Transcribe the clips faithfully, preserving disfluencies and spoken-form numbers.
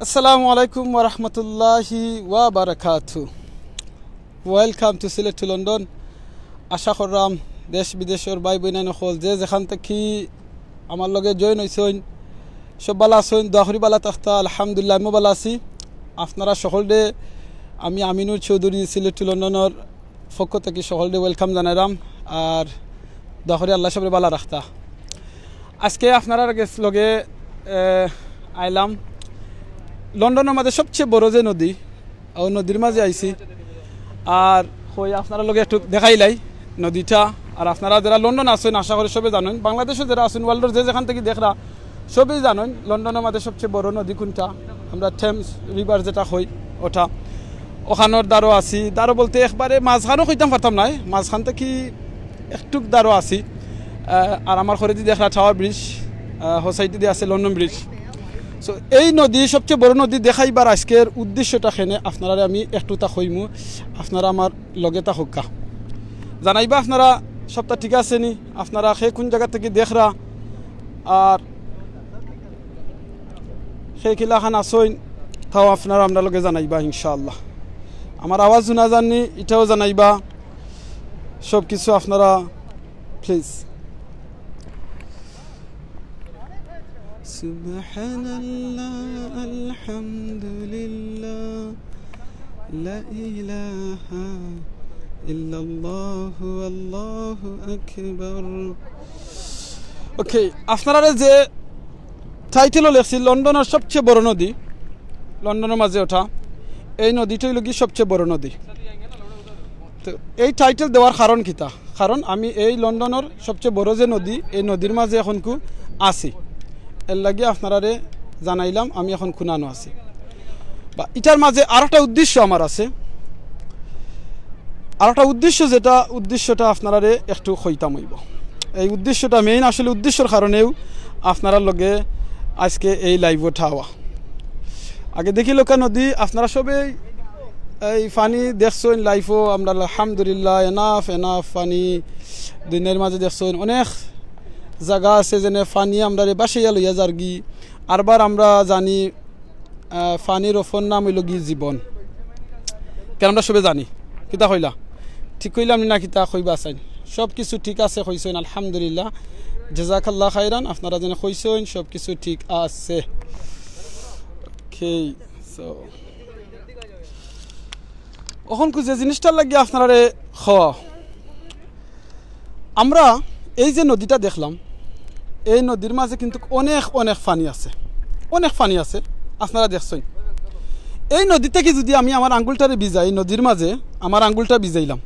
আসসালামু আলাইকুম ওয়া রাহমাতুল্লাহি ওয়া বারাকাতু। Welcome to Sylhet to London. আশা কররাম দেশ বিদেশর ভাই বইনাইন অকল যে যেখান থাকি আমার লগে join অইছইন, সব ভালা আছইন, দোয়া করি ভালা থাকতা। আলহামদুলিল্লাহ, আমিও ভালা আছি। আপনারা সকলরে আমি আমিনুর চৌধুরী সিলেট টু লন্ডনর পক্ষ থাকি সকলরে welcome জানাইরাম। আর দোয়া করি আল্লায় সবরে ভালা রাখতা। আজকে আপনারার গেছ লগে, এ, আইলাম লন্ডনর মাঝে সবচেয়ে বড় যে নদী, অউ নদীর মাঝে আইছি। আর কই আপনারার লগে একটু দেখাইলাই নদীটা। আর আপনারা যেরা লন্ডন আছইন, আশা করি সবে জানইন, বাংলাদেশো যেরা আছইন, world-র যে যেখান থাকি দেখরা, সবেই জানইন লন্ডনর মাঝে সবচেয়ে বড় নদী কুনটা। আমরা Thames River যেটা কই, ওটা। ওখানর দারো আছি, দারো বলতে একবারে মাঝখানও কইতাম পারতাম নায়, মাঝখান থাকি একটুক দারো আছি। আহ, আর আমার করেদি দেখরা Tower Bridge, আহ, হউ সাইডেদি আছে London Bridge। So, এই নদী, সবচেয়ে বড় নদী দেখাইবার আজকের উদ্দেশ্যটা কেনে আপনারারে আমি একটুতা কইমু, আপনারা আমার লগে থাকউক্কা। জানাইবা আপনারা সবটা ঠিক আছে নি, আপনারা কে কুন জাগা থাকি দেখরা, আর কে কিলাখান আছইন, তাও আপনারা আমরার লগে জানাইবা ইনশাআল্লাহ। আমার আওয়াজ হুনা যার নি, ইটাও জানাইবা। সব কিছু আপনারা please। সুবহানাল্লাহ, আলহামদুলিল্লাহ, লা ইলাহা ইল্লাল্লাহু, আল্লাহু আকবার। Okay, আপনারারে যে title-ও লেখছি লন্ডনর সবচেয়ে বড় নদী, লন্ডনর মাঝে ওটা, এই নদীটা অইলো গি সবচেয়ে বড় নদী। তো এই title দেওয়ার কারণ কিতা? কারণ আমি এই লন্ডনর সবচেয়ে বড় যে নদী, এই নদীর মাঝে এখন কু আছি, এর লাগি আপনারারে জানাইলাম আমি এখন কুনানো আছি। বা ইটার মাঝে আরোটা উদ্দেশ্য আমার আছে, আরোটা উদ্দেশ্য, যেটা উদ্দেশ্যটা আপনারারে একটু কইতাম অইবো। এই উদ্দেশ্যটা main, আসলে উদ্দেশ্যর কারণেউ আপনারার লগে আজকে এই live-ও ঠাওয়া। আগে দেখিলাউক্কা নদী, আপনারা সবেই এই পানি দেখছইন live-ও, আমরা আলহামদুলিল্লাহ enough enough পানি দুনিয়ার মাঝে দেখছইন। অনেক জাগা আছে যেনে পানি আমরারে ভাসাইয়া লইয়া যারগি। আরবার আমরা জানি, আহ, পানির অপর নাম অইলো গি জীবন। কেনে আমরা সবে জানি, কিতা কইলা? ঠিক কইলাম নি না কিতা কইবা চাইন? সব কিছু ঠিক আছে কইছইন, আলহামদুলিল্লাহ। জাযাকাল্লাহ খাইরান, আপনারা যেনে কইছইন সব কিছু ঠিক আছে। Okay, so অখন কু যে জিনিসটার লাগি আপনারারে কওয়া, আমরা এই যে নদীটা দেখলাম, এই নদীর মাঝে কিন্তু অনেক অনেক পানি আছে, অনেক পানি আছে, আপনারা দেখছইন। এই নদী থাকি যদি আমি আমার আঙ্গুলটারে ভিজাই, নদীর মাঝে আমার আঙ্গুলটা ভিজাইলাম,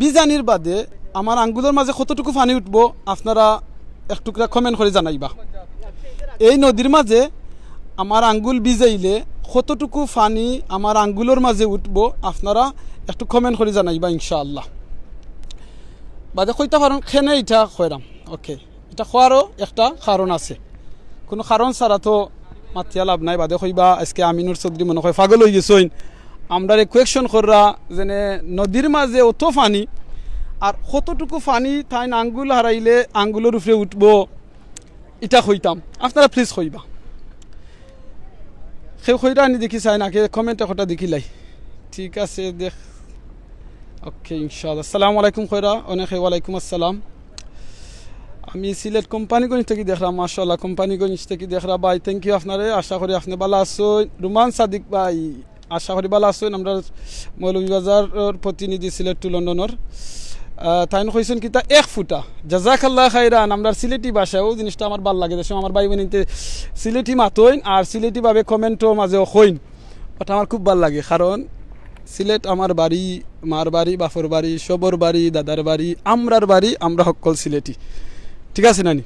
ভিজানির বাদে আমার আঙ্গুলর মাঝে কতটুকু পানি উঠবো আপনারা এক টুকরা comment করি জানাইবা। এই নদীর মাঝে আমার আঙ্গুল ভিজাইলে কতটুকু পানি আমার আঙ্গুলর মাঝে উঠবো আপনারা একটু comment করি জানাইবা ইনশাআল্লাহ। বাদে কইতা পারইন কেনে ইটা কইরাম। Okay, ইটা কওয়ারও একটা কারণ আছে, কুনু কারণ ছাড়া তো মাতিয়া লাভ নাই। বাদে কইবা আজকে আমিনুর চৌধুরী মনে কয় পাগল অইগেছইন, আমরারে question কররা যেনে নদীর মাঝে অত পানি, আর কতটুকু পানি তাইন আঙ্গুল হারাইলে আঙ্গুলর উপরে উঠবো, ইটা কইতাম। আপনারা please কইবা। কেউ কইরা নি দেখি চাই না, কে comment-এ কটা দেখিলাই। ঠিক আছে, দেখ। Okay, ইনশাআল্লাহ। আসসালামু আলাইকুম কইরা, অনেকে ওয়ালাইকুম আসসালাম। আমি সিলেট কোম্পানীগঞ্জ থাকি দেখরাম, মাশাআল্লাহ, কোম্পানীগঞ্জ থাকি দেখরা ভাই, thank you আপনারে। আশা করি আপনে ভালা আছইন। রুমান সাদিক ভাই, আশা করি ভালা আছইন। আমরার মৌলভীবাজারর প্রতিনিধি সিলেট টু লন্ডনর। আহ, তাইন কইছইন কিতা এক ফুটা। জাযাকাল্লাহ খাইরান, আমরার সিলেটি ভাষা, অউ জিনিসটা আমার ভালা লাগে। যে সময় আমার ভাই বইনাইন্তে সিলেটি মাতইন আর সিলেটি ভাবে comment-ও মাঝে কইন, ওটা আমার খুব ভালা লাগে। কারণ সিলেট আমার বাড়ি, মার বাড়ি, বাপর বাড়ি, সবর বাড়ি, দাদার বাড়ি, আমরার বাড়ি, আমরা হক্কল সিলেটি। ঠিক আছে নানি?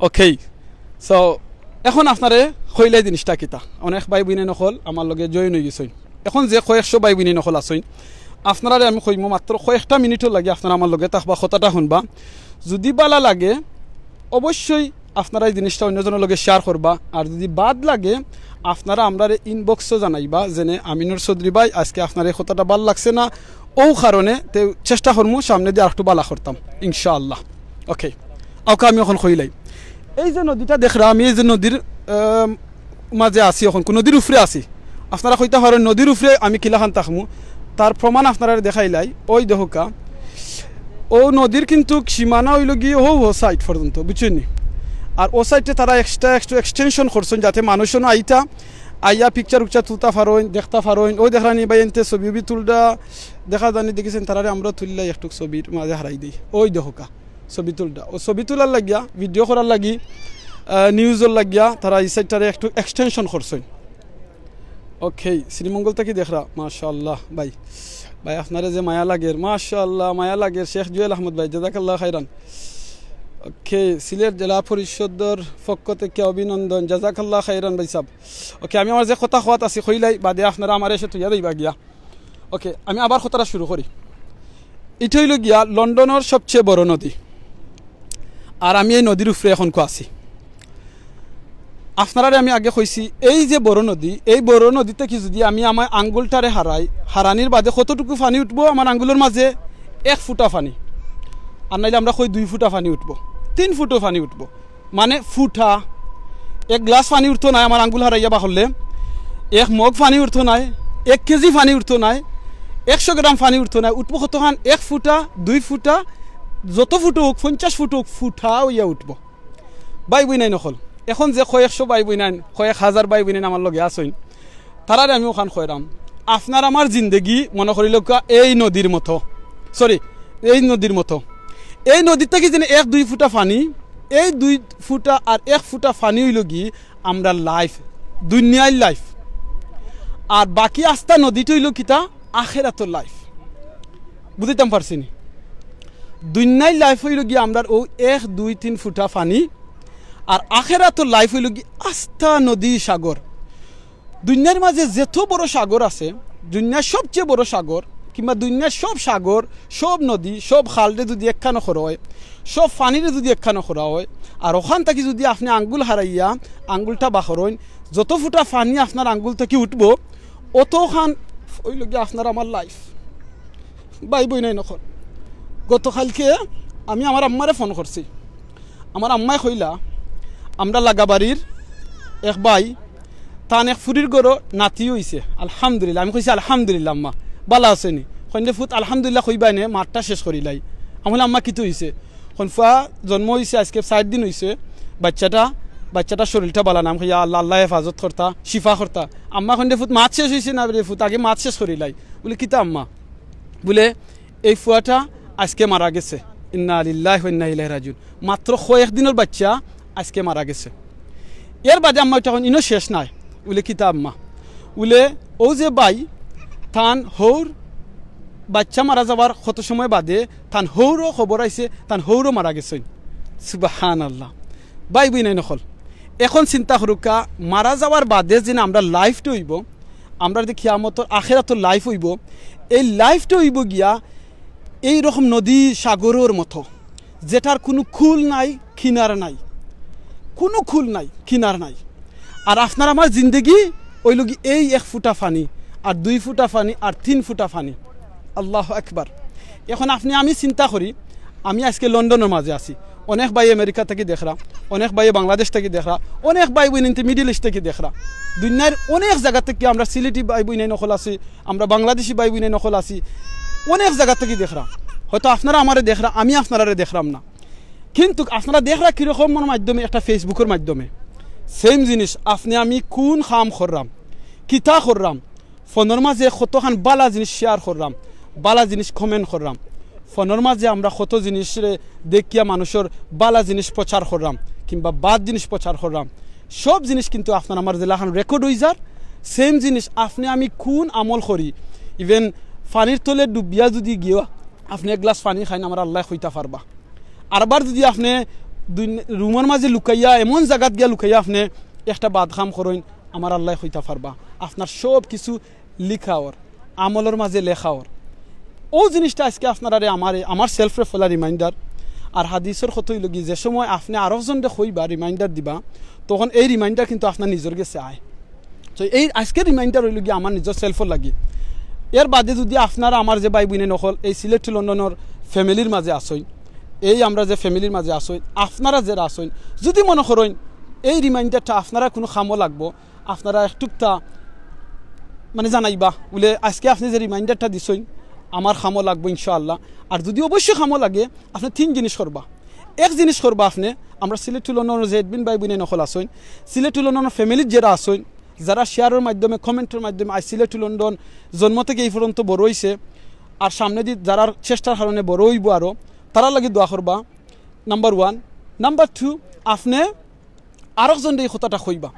Okay, so অখন আপনারে কইলাই জিনিসটা কিতা, অনেক ভাই বইনাইন অকল আমার লগে join অইগেছইন। অখন যে কয়েকশো ভাই বইনাইন অকল আছইন, আপনারারে আমি কইমু মাত্র কয়েকটা মিনিটর লাগি আপনারা আমার লগে থাকবা, কথাটা হুনবা। যদি ভালা লাগে অবশ্যই আপনারা এই জিনিসটা অন্যজনর লগে share করবা, আর যদি বাদ লাগে আপনারা আমরারে inbox-ও জানাইবা যেনে আমিনুর চৌধুরী ভাই আজকে আপনার এই কথাটা ভালা লাগছে না, অউ কারণে। তে চেষ্টা করমু সামনেদি আরেকটু ভালা করতাম ইনশাআল্লাহ। Okay, okay, আমি অখন কইলাই, এই যে নদীটা দেখরা, আমি এই যে নদীর, আম, মাঝে আছি, অখন নদীর উপরে আছি। আপনারা কইতা পারইন নদীর উপরে আমি কিলাখান থাকমু, তার প্রমাণ আপনারারে দেখাইলাই। ওই দেখউক্কা, অউ নদীর কিন্তু সীমানা অইলো গি অউ, অউ side পর্যন্ত, বুঝছইন নি? আর অউ side-এ তারা extra একটু extension করছইন, যাতে মানুষ অনো আইতা, আইয়া picture উকচার তুলতা পারইন, দেখতা পারইন। ওই দেখরা নি ভাইয়াইন্তে ছবি উবি তুলরা, দেখা যার নি, দেখছইন, তারারে আমরা তুললাই একটু ছবির মাঝে হারাই দেই। ওই দেখউক্কা, ছবি তুলরা, অউ ছবি তুলার লাগিয়া, video করার লাগি, আহ, news-র লাগিয়া তারা ই side-টারে একটু extension করছইন। OK, শ্রীমঙ্গল থাকি দেখরা, মাশাআল্লাহ ভাই। ভাই, আপনারে যে মায়া লাগের, মাশাআল্লাহ, মায়া লাগের, শেখ জুয়েল আহমদ ভাই, জাযাকাল্লাহ খাইরান। OK, সিলেট জেলা পরিষদর পক্ষ থাকি অভিনন্দন, জাযাকাল্লাহ খাইরান ভাই সাব। OK, আমি আমার যে কথা কওয়াত আছি কইলাই, বাদে আপনারা আমারে এসে থইয়া যাইবা গিয়া। OK, আমি আবার কথাটা শুরু করি। ইটা অইলো গিয়া লন্ডনর সবচেয়ে বড় নদী, আর আমি এই নদীর উপরে অখনকু আছি। আপনারারে আমি আগে কইছি, এই যে বড় নদী, এই বড় নদী থাকি যুদি আমি আমার আঙ্গুলটারে হারাই, হারানির বাদে কতটুকু পানি উঠবো আমার আঙ্গুলর মাঝে? এক ফুটা পানি। আর নাইলে আমরা কই দুই ফুটা পানি উঠবো, তিন ফুটও পানি উঠবো। মানে ফুটা, এক গ্লাস পানি উঠতো নায় আমার আঙ্গুল হারাইয়া বার করলে, এক মগ পানি উঠতো নায়, এক কেজি পানি উঠতো নায়, একশো গ্রাম পানি উঠতো নায়, উঠবো কতখান? এক ফুটা, দুই ফুটা, যত ফুট অউক, পঞ্চাশ ফুট অউক, ফুটা অইয়া উঠবো। ভাই বইনাইন অকল, অখন যে কয়েকশো ভাই বইনাইন, কয়েক হাজার ভাই বইনাইন আমার লগে আছইন, তারারে আমি অখান কইরাম, আপনার আমার জিন্দেগি মনো করিলাউক্কা এই নদীর মতো, sorry, এই নদীর মতো। এই নদীর থাকি যেন এক দুই ফুটা পানি, এই দুই ফুটা আর এক ফুটা পানি অইলো গি আমরার life, দুনিয়ার life। আর বাকি আস্তা নদীটা অইলো কিতা? আখেরাতর life। বুঝাইতাম পারছি নি? দুনিয়ার life অইলো গি আমরার অউ এক দুই তিন ফুটা পানি, আর আখেরাতর life অইলো গি আস্তা নদী সাগর। দুনিয়ার মাঝে যত বড় সাগর আছে, দুনিয়ার সবচেয়ে বড় সাগর, কিংবা দুনিয়ার সব সাগর, সব নদী, সব খালরে যুদি একখানো করা অয়, সব পানিরে যুদি একখানো করা অয়, আর অখান থাকি যুদি আপনে আঙ্গুল হারাইয়া আঙ্গুলটা বার করইন, যত ফুটা পানি আপনার আঙ্গুল থাকি উঠবো, অতখান অইলো গি আপনার আমার life। ভাই বইনাইন অকল, গতকালকে আমি আমার আম্মারে ফোন করছি। আমার আম্মায় কইলা, আমরা লাগাবাড়ির এক ভাই, তান এক ফুরির ঘরো নাতি অইছে, আলহামদুলিল্লাহ। আমি কইছি, "আলহামদুলিল্লাহ আম্মা, বালা আছে নি?" কইন দে, "ফুত আলহামদুলিল্লাহ কইবায় নে, মাতটা শেষ করিলাই।" আমি কইলাম, "আম্মা, কিতা অইছে?" কইন, "ফুয়া জন্ম অইছে, আইজকে চাইর দিন অইছে, বাইচ্চাটা, বাইচ্চাটার শরীলটা বালা না।" আমি কই, "ইয়া আল্লাহ, আল্লায় হেফাজত করতা, শিফা করতা।" আম্মা কইন দে, "ফুত মাত শেষ অইছে না রে ফুত, আগে মাত শেষ করিলাই।" বুলে, "কিতা আম্মা?" বুলে, "এই ফুয়াটা আইজকে মারা গেছে, ইন্না লিল্লাহি ওয়া ইন্না ইলাইহি রাজিউন, মাত্র কয়েক দিনর বাইচ্চা আইজকে মারা গেছে।" এর বাদে আম্মা অইটা কইন, "ইনো শেষ নায়।" বুলে, "কিতা আম্মা?" বুলে, "অউ যে ভাই, তান হউর বাইচ্চা মারা যাওয়ার কত সময় বাদে তান হউরও খবর আইছে, তান হউরও মারা গেছইন।" সুবহানাল্লাহ। ভাই বইনাইন অকল, অখন চিন্তা করউক্কা, মারা যাওয়ার বাদে যেন আমরার life-টা অইবো, আমরার যে কিয়ামতর আখেরাতর life অইবো, এই life-টা অইবো গিয়া এই রকম নদী সাগরর মতো, যেটার কুনু কুল নাই, কিনার নাই, কুনু কুল নাই, কিনার নাই। আর আপনার আমার জিন্দেগি অইলো গি এই এক ফুটা পানি, আর দুই ফুটা পানি, আর তিন ফুটা পানি। আল্লাহু আকবার। অখন আপনে আমি চিন্তা করি, আমি আইজকে লন্ডনর মাঝে আছি, অনেক ভাই আমেরিকা থাকি দেখরা, অনেক ভাই বাংলাদেশ থাকি দেখরা, অনেক ভাই বইনাইন্তে Middle East থাকি দেখরা, দুনিয়ার অনেক জাগা থাকি আমরা সিলেটি ভাই বইনাইন অকল আছি, আমরা বাংলাদেশি ভাই বইনাইন অকল আছি, অনেক জাগা থাকি দেখরা। হয়তো আপনারা আমারে দেখরা, আমি আপনারারে দেখরাম না, কিন্তুক আপনারা দেখরা কিরকমর মাধ্যমে, একটা Facebook-র মাধ্যমে। Same জিনিস, আপনে আমি কুন কাম কররাম, কিতা কররাম, ফোনর মাঝে কতখান বালা জিনিস share কররাম, বালা জিনিস comment কররাম, ফোনর মাঝে আমরা কত জিনিসরে দেখিয়া মানুষর বালা জিনিস প্রচার কররাম, কিংবা বাদ জিনিস প্রচার কররাম, সব জিনিস কিন্তু আপনার আমার যেলাখান record অইযার। Same জিনিস, আপনে আমি কুন আমল করি, even পানির তলে ডুবিয়া যুদি গিয়া আপনে এক গ্লাস পানি খাইন, আমার আল্লায় কইতা পারবা। আরবার যুদি আপনে দুই, রুমর মাঝে লুকাইয়া, এমন জাগাত গিয়া লুকাইয়া আপনে একটা বাদ কাম করইন, আমার আল্লায় কইতা পারবা। আপনার সব কিছু লিখা অর, আমলর মাঝে লেখা অর। অউ জিনিসটা আইজকে আপনারারে আমারে, আমার self-রে ফলা reminder। আর হাদিসর কথা অইলো গি, যে সময় আপনে আরক জনরে কইবা, reminder দিবা, তখন এই reminder কিন্তু আপনার নিজর গেছে আয়। তো এই আইজকের reminder অইলো গি আমার নিজর self-র লাগি। এর বাদে যুদি আপনারা আমার যে ভাই বইনাইন অকল এই সিলেট to লন্ডনর family-র মাঝে আছইন, এই আমরা যে family-র মাঝে আছইন, আপনারা যেরা আছইন, যুদি মনো করইন এই রিমাইন্ডারটা আপনারা কুনু কামো লাগবো, আপনারা একটুকটা মানে জানাইবা বুলে, "আজকে আপনে যে রিমাইন্ডারটা দিছইন, আমার কামো লাগবো ইনশাআল্লাহ।" আর যুদি অবশ্যই কামো লাগে, আপনে তিন জিনিস করবা। এক জিনিস করবা আপনে, আমরা সিলেট টু লন্ডনর যে admin ভাই বইনাইন অকল আছইন, সিলেট টু লন্ডনর ফ্যামিলির যেরা আছইন, যারা শেয়ারর মাধ্যমে, কমেন্টর মাধ্যমে আইজ সিলেট টু লন্ডন জন্ম থাকি এই পর্যন্ত বড় অইছে, আর সামনেদি যারার চেষ্টার কারণে বড় অইবো আরো, তারার লাগি দোয়া করবা, নাম্বার ওয়ান। নাম্বার টু, আপনে আরকজনরে এই কথাটা কইবা,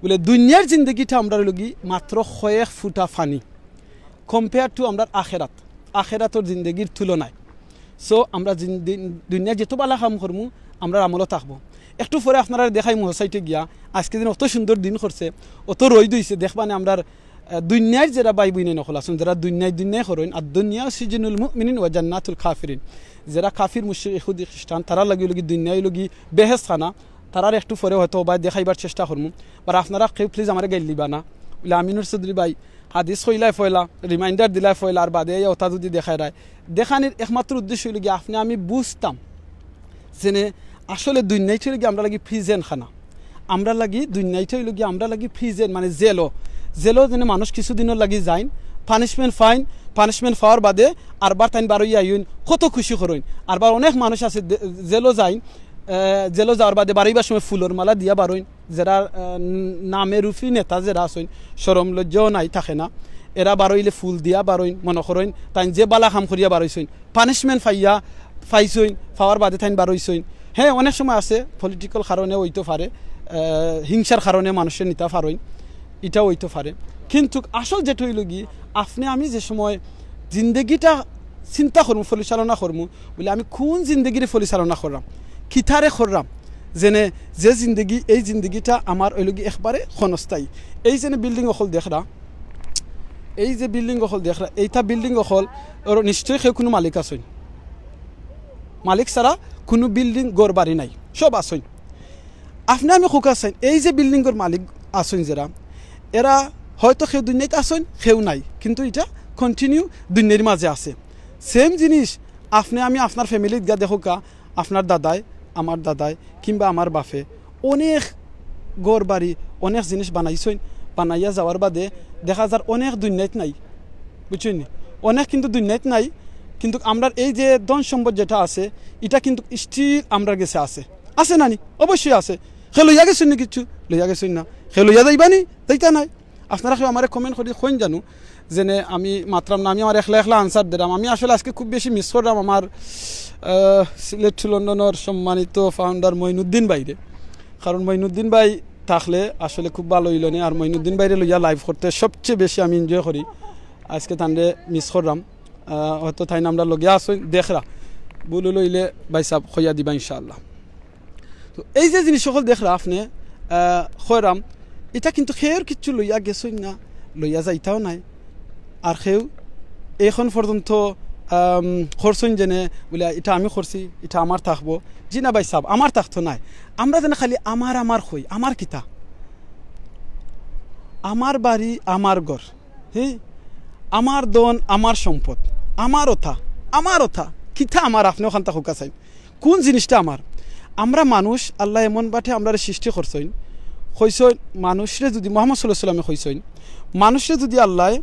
বুলে দুনিয়ার জিন্দেগিটা আমরার লাগি মাত্র কয়েক ফুটা পানি, compare to আমরার আখেরাত, আখেরাতর জিন্দেগির তুলনায়। So আমরা জিন-, দিন-, দুনিয়ার যত বালা কাম করমু, আমরার আমলো থাকবো। একটু পরে আপনারারে দেখাইমু হো সাইটে গিয়া, আজকে দিন অত সুন্দর দিন করছে, অত রইদ অইছে, দেখবানে আমরার, আহ, দুনিয়ার যেরা ভাই বইনাইন অকল আছইন, যেরা দুনিয়ায় দুনিয়ায় করইন, আর দুনিয়া সিজনুল মুমিনিন ওয়া জান্নাতুল কাফিরিন, যেরা কাফির মুশরিক ইহুদি খ্রিস্টান, তারার লাগি অইলো গি দুনিয়ায় অইলো গি বেহেশতখানা, তারার একটু পরে হয়তো বা দেখাইবার চেষ্টা করমু। আর আপনারা কেউ please আমারে গাইল দিবা না, বুলে আমিনুর চৌধুরী ভাই হাদিস কইলায় পয়লা, রিমাইন্ডার দিলায় পয়লা, আর বাদে আইয়া অতা যুদি দেখাইরায়, দেখানির একমাত্র উদ্দেশ্য অইলো গি আপনে আমি বুঝতাম যেনে আসলে দুনিয়াইটা অইলো গি আমরার লাগি prison খানা, আমরার লাগি দুনিয়াইটা অইলো গি আমরার লাগি prison, মানে জেলো, জেলো যেনে মানুষ কিছুদিনর লাগি যাইন, punishment পাইন, punishment পাওয়ার বাদে আরবার তাইন বারইয়া আইন, কত খুশি করইন। আরবার অনেক মানুষ আছে দে-, জেলো যাইন, আহ, জেলো যাওয়ার বাদে বারইবার সময় ফুলর মালা দিয়া বারইন, যেরা, আহ, নামে রূপী নেতা যেরা আছইন, শরম লজ্জাও নাই, থাকে না, এরা বারইলে ফুল দিয়া বারইন, মনো করইন তাইন যে বালা কাম করিয়া বারইছইন, punishment পাইয়া, পাইছইন, পাওয়ার বাদে তাইন বারইছইন। হ্যাঁ, অনেক সময় আছে political কারণে অইতো পারে, আহ, হিংসার কারণে মানুষরে নিতা পারইন, ইটাও অইতো পারে। কিন্তুক আসল যেটা অইলো গি, আপনে আমি যে সময় জিন্দেগিটা চিন্তা করমু, পরিচালনা করমু, বুলে আমি কুন জিন্দেগিরে পরিচালনা কররাম, কিতারে কররাম, যেনে যে জিন্দেগি, এই জিন্দেগিটা আমার অইলো গি একবারে ক্ষণস্থায়ী। এই যেনে building অকল দেখরা, এই যে building অকল দেখরা, এইটা building অকল, ওর নিশ্চয়ই কেউ কুনু মালিক আছইন, মালিক ছাড়া কুনু building ঘর বাড়ি নাই, সব আছইন। আপনে আমি কউক্কা চাইন, এই যে building অর মালিক আছইন যেরা, এরা হয়তো কেউ দুনিয়াইত আছইন, কেউ নাই, কিন্তু ইটা continue দুনিয়ার মাঝে আছে। Same জিনিস আপনে আমি আপনার family-ত গিয়া দেখউক্কা, আপনার দাদায়, আমার দাদায়, কিংবা আমার বাপে অনেক ঘর বাড়ি, অনেক জিনিস বানাইছইন, বানাইয়া যাওয়ার বাদে দেখা যার অনেক দুনিয়াইত নাই, বুঝছইন নি? অনেক কিন্তু দুনিয়াইত নাই, কিন্তু আমরার এই যে ধন সম্পদ যেটা আছে, ইটা কিন্তু still আমরার গেছে আছে, আছে না নি? অবশ্যই আছে। কে লইয়া গেছইন নি কিচ্ছু? লইয়া গেছইন না। কে লইয়া যাইবা নি? যাইতা নায়। আপনারা কেউ আমারে comment করি কইন জানু, যেনে আমি মাতরাম না, আমি আমার একলা একলা answer দিরাম। আমি আসলে আজকে খুব বেশি miss কররাম আমার, আহ, সিলেট to লন্ডনর সম্মানিত founder মঈনুদ্দিন ভাইরে। কারণ মঈনুদ্দিন ভাই থাকলে আসলে খুব ভালা অইলো নে। আর মঈনুদ্দিন ভাইরে লইয়া live করতে সবচেয়ে বেশি আমি enjoy করি। আজকে তানরে miss কররাম। আহ, হয়তো তাইন আমরার লগে আছইন, দেখরা। ভুল অইলে ভাইসাব কইয়া দিবা ইনশাআল্লাহ। তো এই যে জিনিস অকল দেখরা আপনে, আহ, কইরাম, ইটা কিন্তু কেউর কিচ্ছু লইয়া গেছইন না, লইয়া যাইতাও নায়। আর কেউ এখন পর্যন্ত, আম, করছইন যেনে বুলে, "ইটা আমি করছি, ইটা আমার থাকবো।" জি না ভাইসাব, আমার থাকতো নায়। আমরা যেনে খালি আমার আমার কই, আমার কিতা? আমার বাড়ি, আমার ঘর, হে, আমার ধন, আমার সম্পদ, আমার অতা, আমার অতা, কিতা আমার? আপনে অখানতা কউক্কা চাইন। কুন জিনিসটা আমার? আমরা মানুষ, আল্লায় এমন বাটে আমরারে সৃষ্টি করছইন, কইছইন মানুষরে যুদি, মোহাম্মদ সাল্লাল্লাহু আলাইহি ওয়াসাল্লামে কইছইন, মানুষরে যুদি আল্লায়,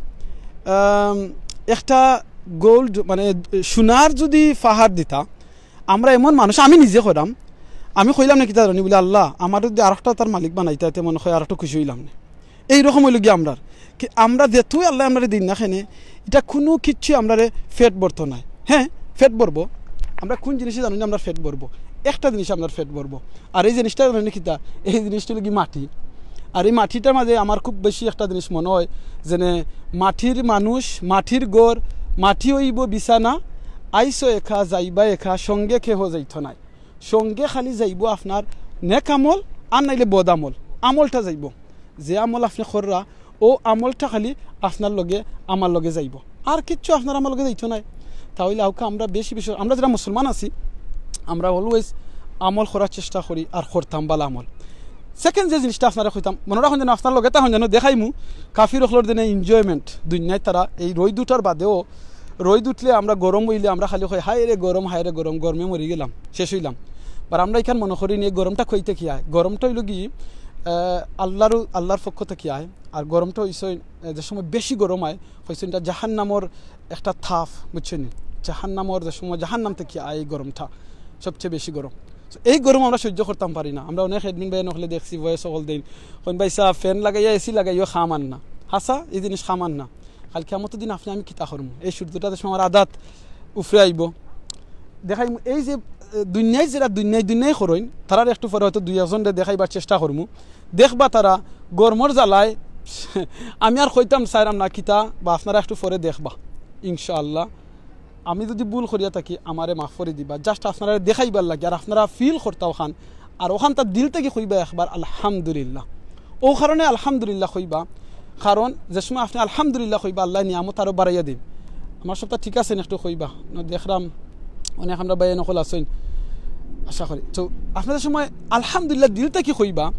আম, একটা gold, মানে সোনার যুদি পাহাড় দিতা, আমরা এমন মানুষ, আমি নিজে কইরাম, আমি কইলাম না কিতা জানি, বুলে, "আল্লাহ, আমারে যুদি আরকটা তার মালিক বানাইতা, তে মনে অয় আরকটু খুশি অইলাম নে।" এই রকম অইলো গি আমরার। কি আমরা যেতুই আল্লায় আমরারে দিন না কেনে, ইটা কুনু কিচ্ছুই আমরারে পেট ভরতো নায়। হ্যাঁ, পেট ভরবো, আমরা কুন জিনিসে জানি না আমরার পেট ভরবো, একটা জিনিসে আমরার পেট ভরবো। আর এই জিনিসটা জানি না কিতা, এই জিনিসটা অইলো গি মাটি। আর এই মাটিটার মাঝে আমার খুব বেশি একটা জিনিস মনো অয়, যেনে মাটির মানুষ, মাটির ঘর, মাটি অইবো বিছানা, আইছো একা, যাইবা একা, সঙ্গে কেহ যাইতো নায়। সঙ্গে খালি যাইবো আপনার নেক আমল, আর নাইলে বদ আমল। আমলটা যাইবো, যে আমল আপনে কররা, অউ আমলটা খালি আপনার লগে, আমার লগে যাইবো, আর কিচ্ছু আপনার আমার লগে যাইতো নায়। তা অইলে আউক্কা আমরা বেশি বেশি, আমরা যেরা মুসলমান আছি, আমরা always আমল করার চেষ্টা করি আর করতাম বালা আমল। Second যে জিনিসটা আপনারে কইতাম, মনো রাখইন যেন, আপনার লগে থাকইন যেন, দেখাইমু কাফির অকলর যেন enjoyment দুনিয়াত। তারা এই রইদ উঠার বাদেও, রইদ উঠলে আমরা গরম অইলে আমরা খালি কই, "হায় রে গরম, হায় রে গরম, গরমে মরি গেলাম, শেষ অইলাম।" আর আমরা ইখান মনো করি নি, গরমটা কই থাকি আয়? গরমটা অইলো কি, আহ, আল্লাহর, আল্লাহর পক্ষ থাকি আয়। আর গরমটা অইছে, আহ, যে সময় বেশি গরম আয়, অইছে ইটা জাহান্নামর একটা তাপ, বুঝছইন নি? জাহান্নামর যে সময়, জাহান্নাম থাকি আয় এই গরমটা, সবচেয়ে বেশি গরম। So, এই গরম আমরা সহ্য করতাম পারি না। আমরা অনেক admin ভাই অকলরে দেখছি, voice অকল দেইন, কইন, "ভাই সাব, fan লাগাইয়া, AC লাগাইয়াও কাম আর না।" হাছা, এই জিনিস কাম আর না। কাইল কিয়ামতর দিন আপনে আমি কিতা করমু? এই সূর্যটা যে সময় আমার আদাত উফরে আইবো। দেখাইমু, এই যে, এ, দুনিয়ায় যেরা দুনিয়ায়, দুনিয়ায় করইন, তারার একটু পরে হয়তো দুই একজনরে দেখাইবার চেষ্টা করমু। দেখবা তারা গরমর জ্বালায়, আমি আর কইতাম চাইরাম না কিতা, বা আপনারা একটু পরে দেখবা, ইনশাআল্লাহ। আমি যদি ভুল করিয়া থাকি, আমারে মাফ করি দিবা। Just আপনারারে দেখাইবার লাগি, আর আপনারা feel করতা অখান, আর অখানতা দিল থাকি কইবা একবার আলহামদুলিল্লাহ। অউ কারণে আলহামদুলিল্লাহ কইবা, কারণ যে সময় আপনে আলহামদুলিল্লাহ কইবা, আল্লায় নিয়ামত আরো বাড়াইয়া দিন। আমার সবটা ঠিক আছে নি, একটু কইবা। না, দেখরাম অনেক আমরার ভাইয়াইন অকল আছইন, আশা করি। তো আপনারা যে সময় আলহামদুলিল্লাহ দিল থাকি কইবা,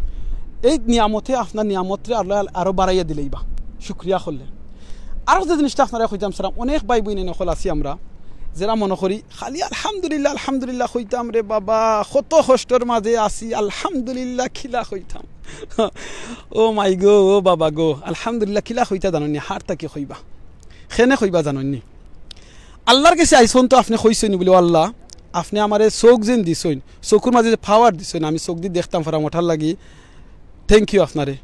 এই নিয়ামতে আপনার নিয়ামতরে আল্লায় আরো বাড়াইয়া দিলাইবা, শুকরিয়া করলে। আরো যে জিনিসটা আপনারারে কইতাম চাইরাম, অনেক ভাই বইনাইন অকল আছি আমরা, যেরা মনো করি খালি আলহামদুলিল্লাহ, আলহামদুলিল্লাহ কইতাম রে বাবা, কত কষ্টর মাঝে আছি, আলহামদুলিল্লাহ কিলা কইতাম। ও মাই গো, ও বাবা গো, আলহামদুলিল্লাহ কিলা কইতা জানইন নি? হার থাকি কইবা। কেনে কইবা জানইন নি? আল্লাহর গেছে আইছইন তো আপনে কইছইন নি বুলে, "ও আল্লাহ, আপনে আমারে চউখ যেন দিছইন, চউখর মাঝে যে power দিছইন, আমি চউখদি দেখতাম পাররাম, অটার লাগি thank you আপনারে।"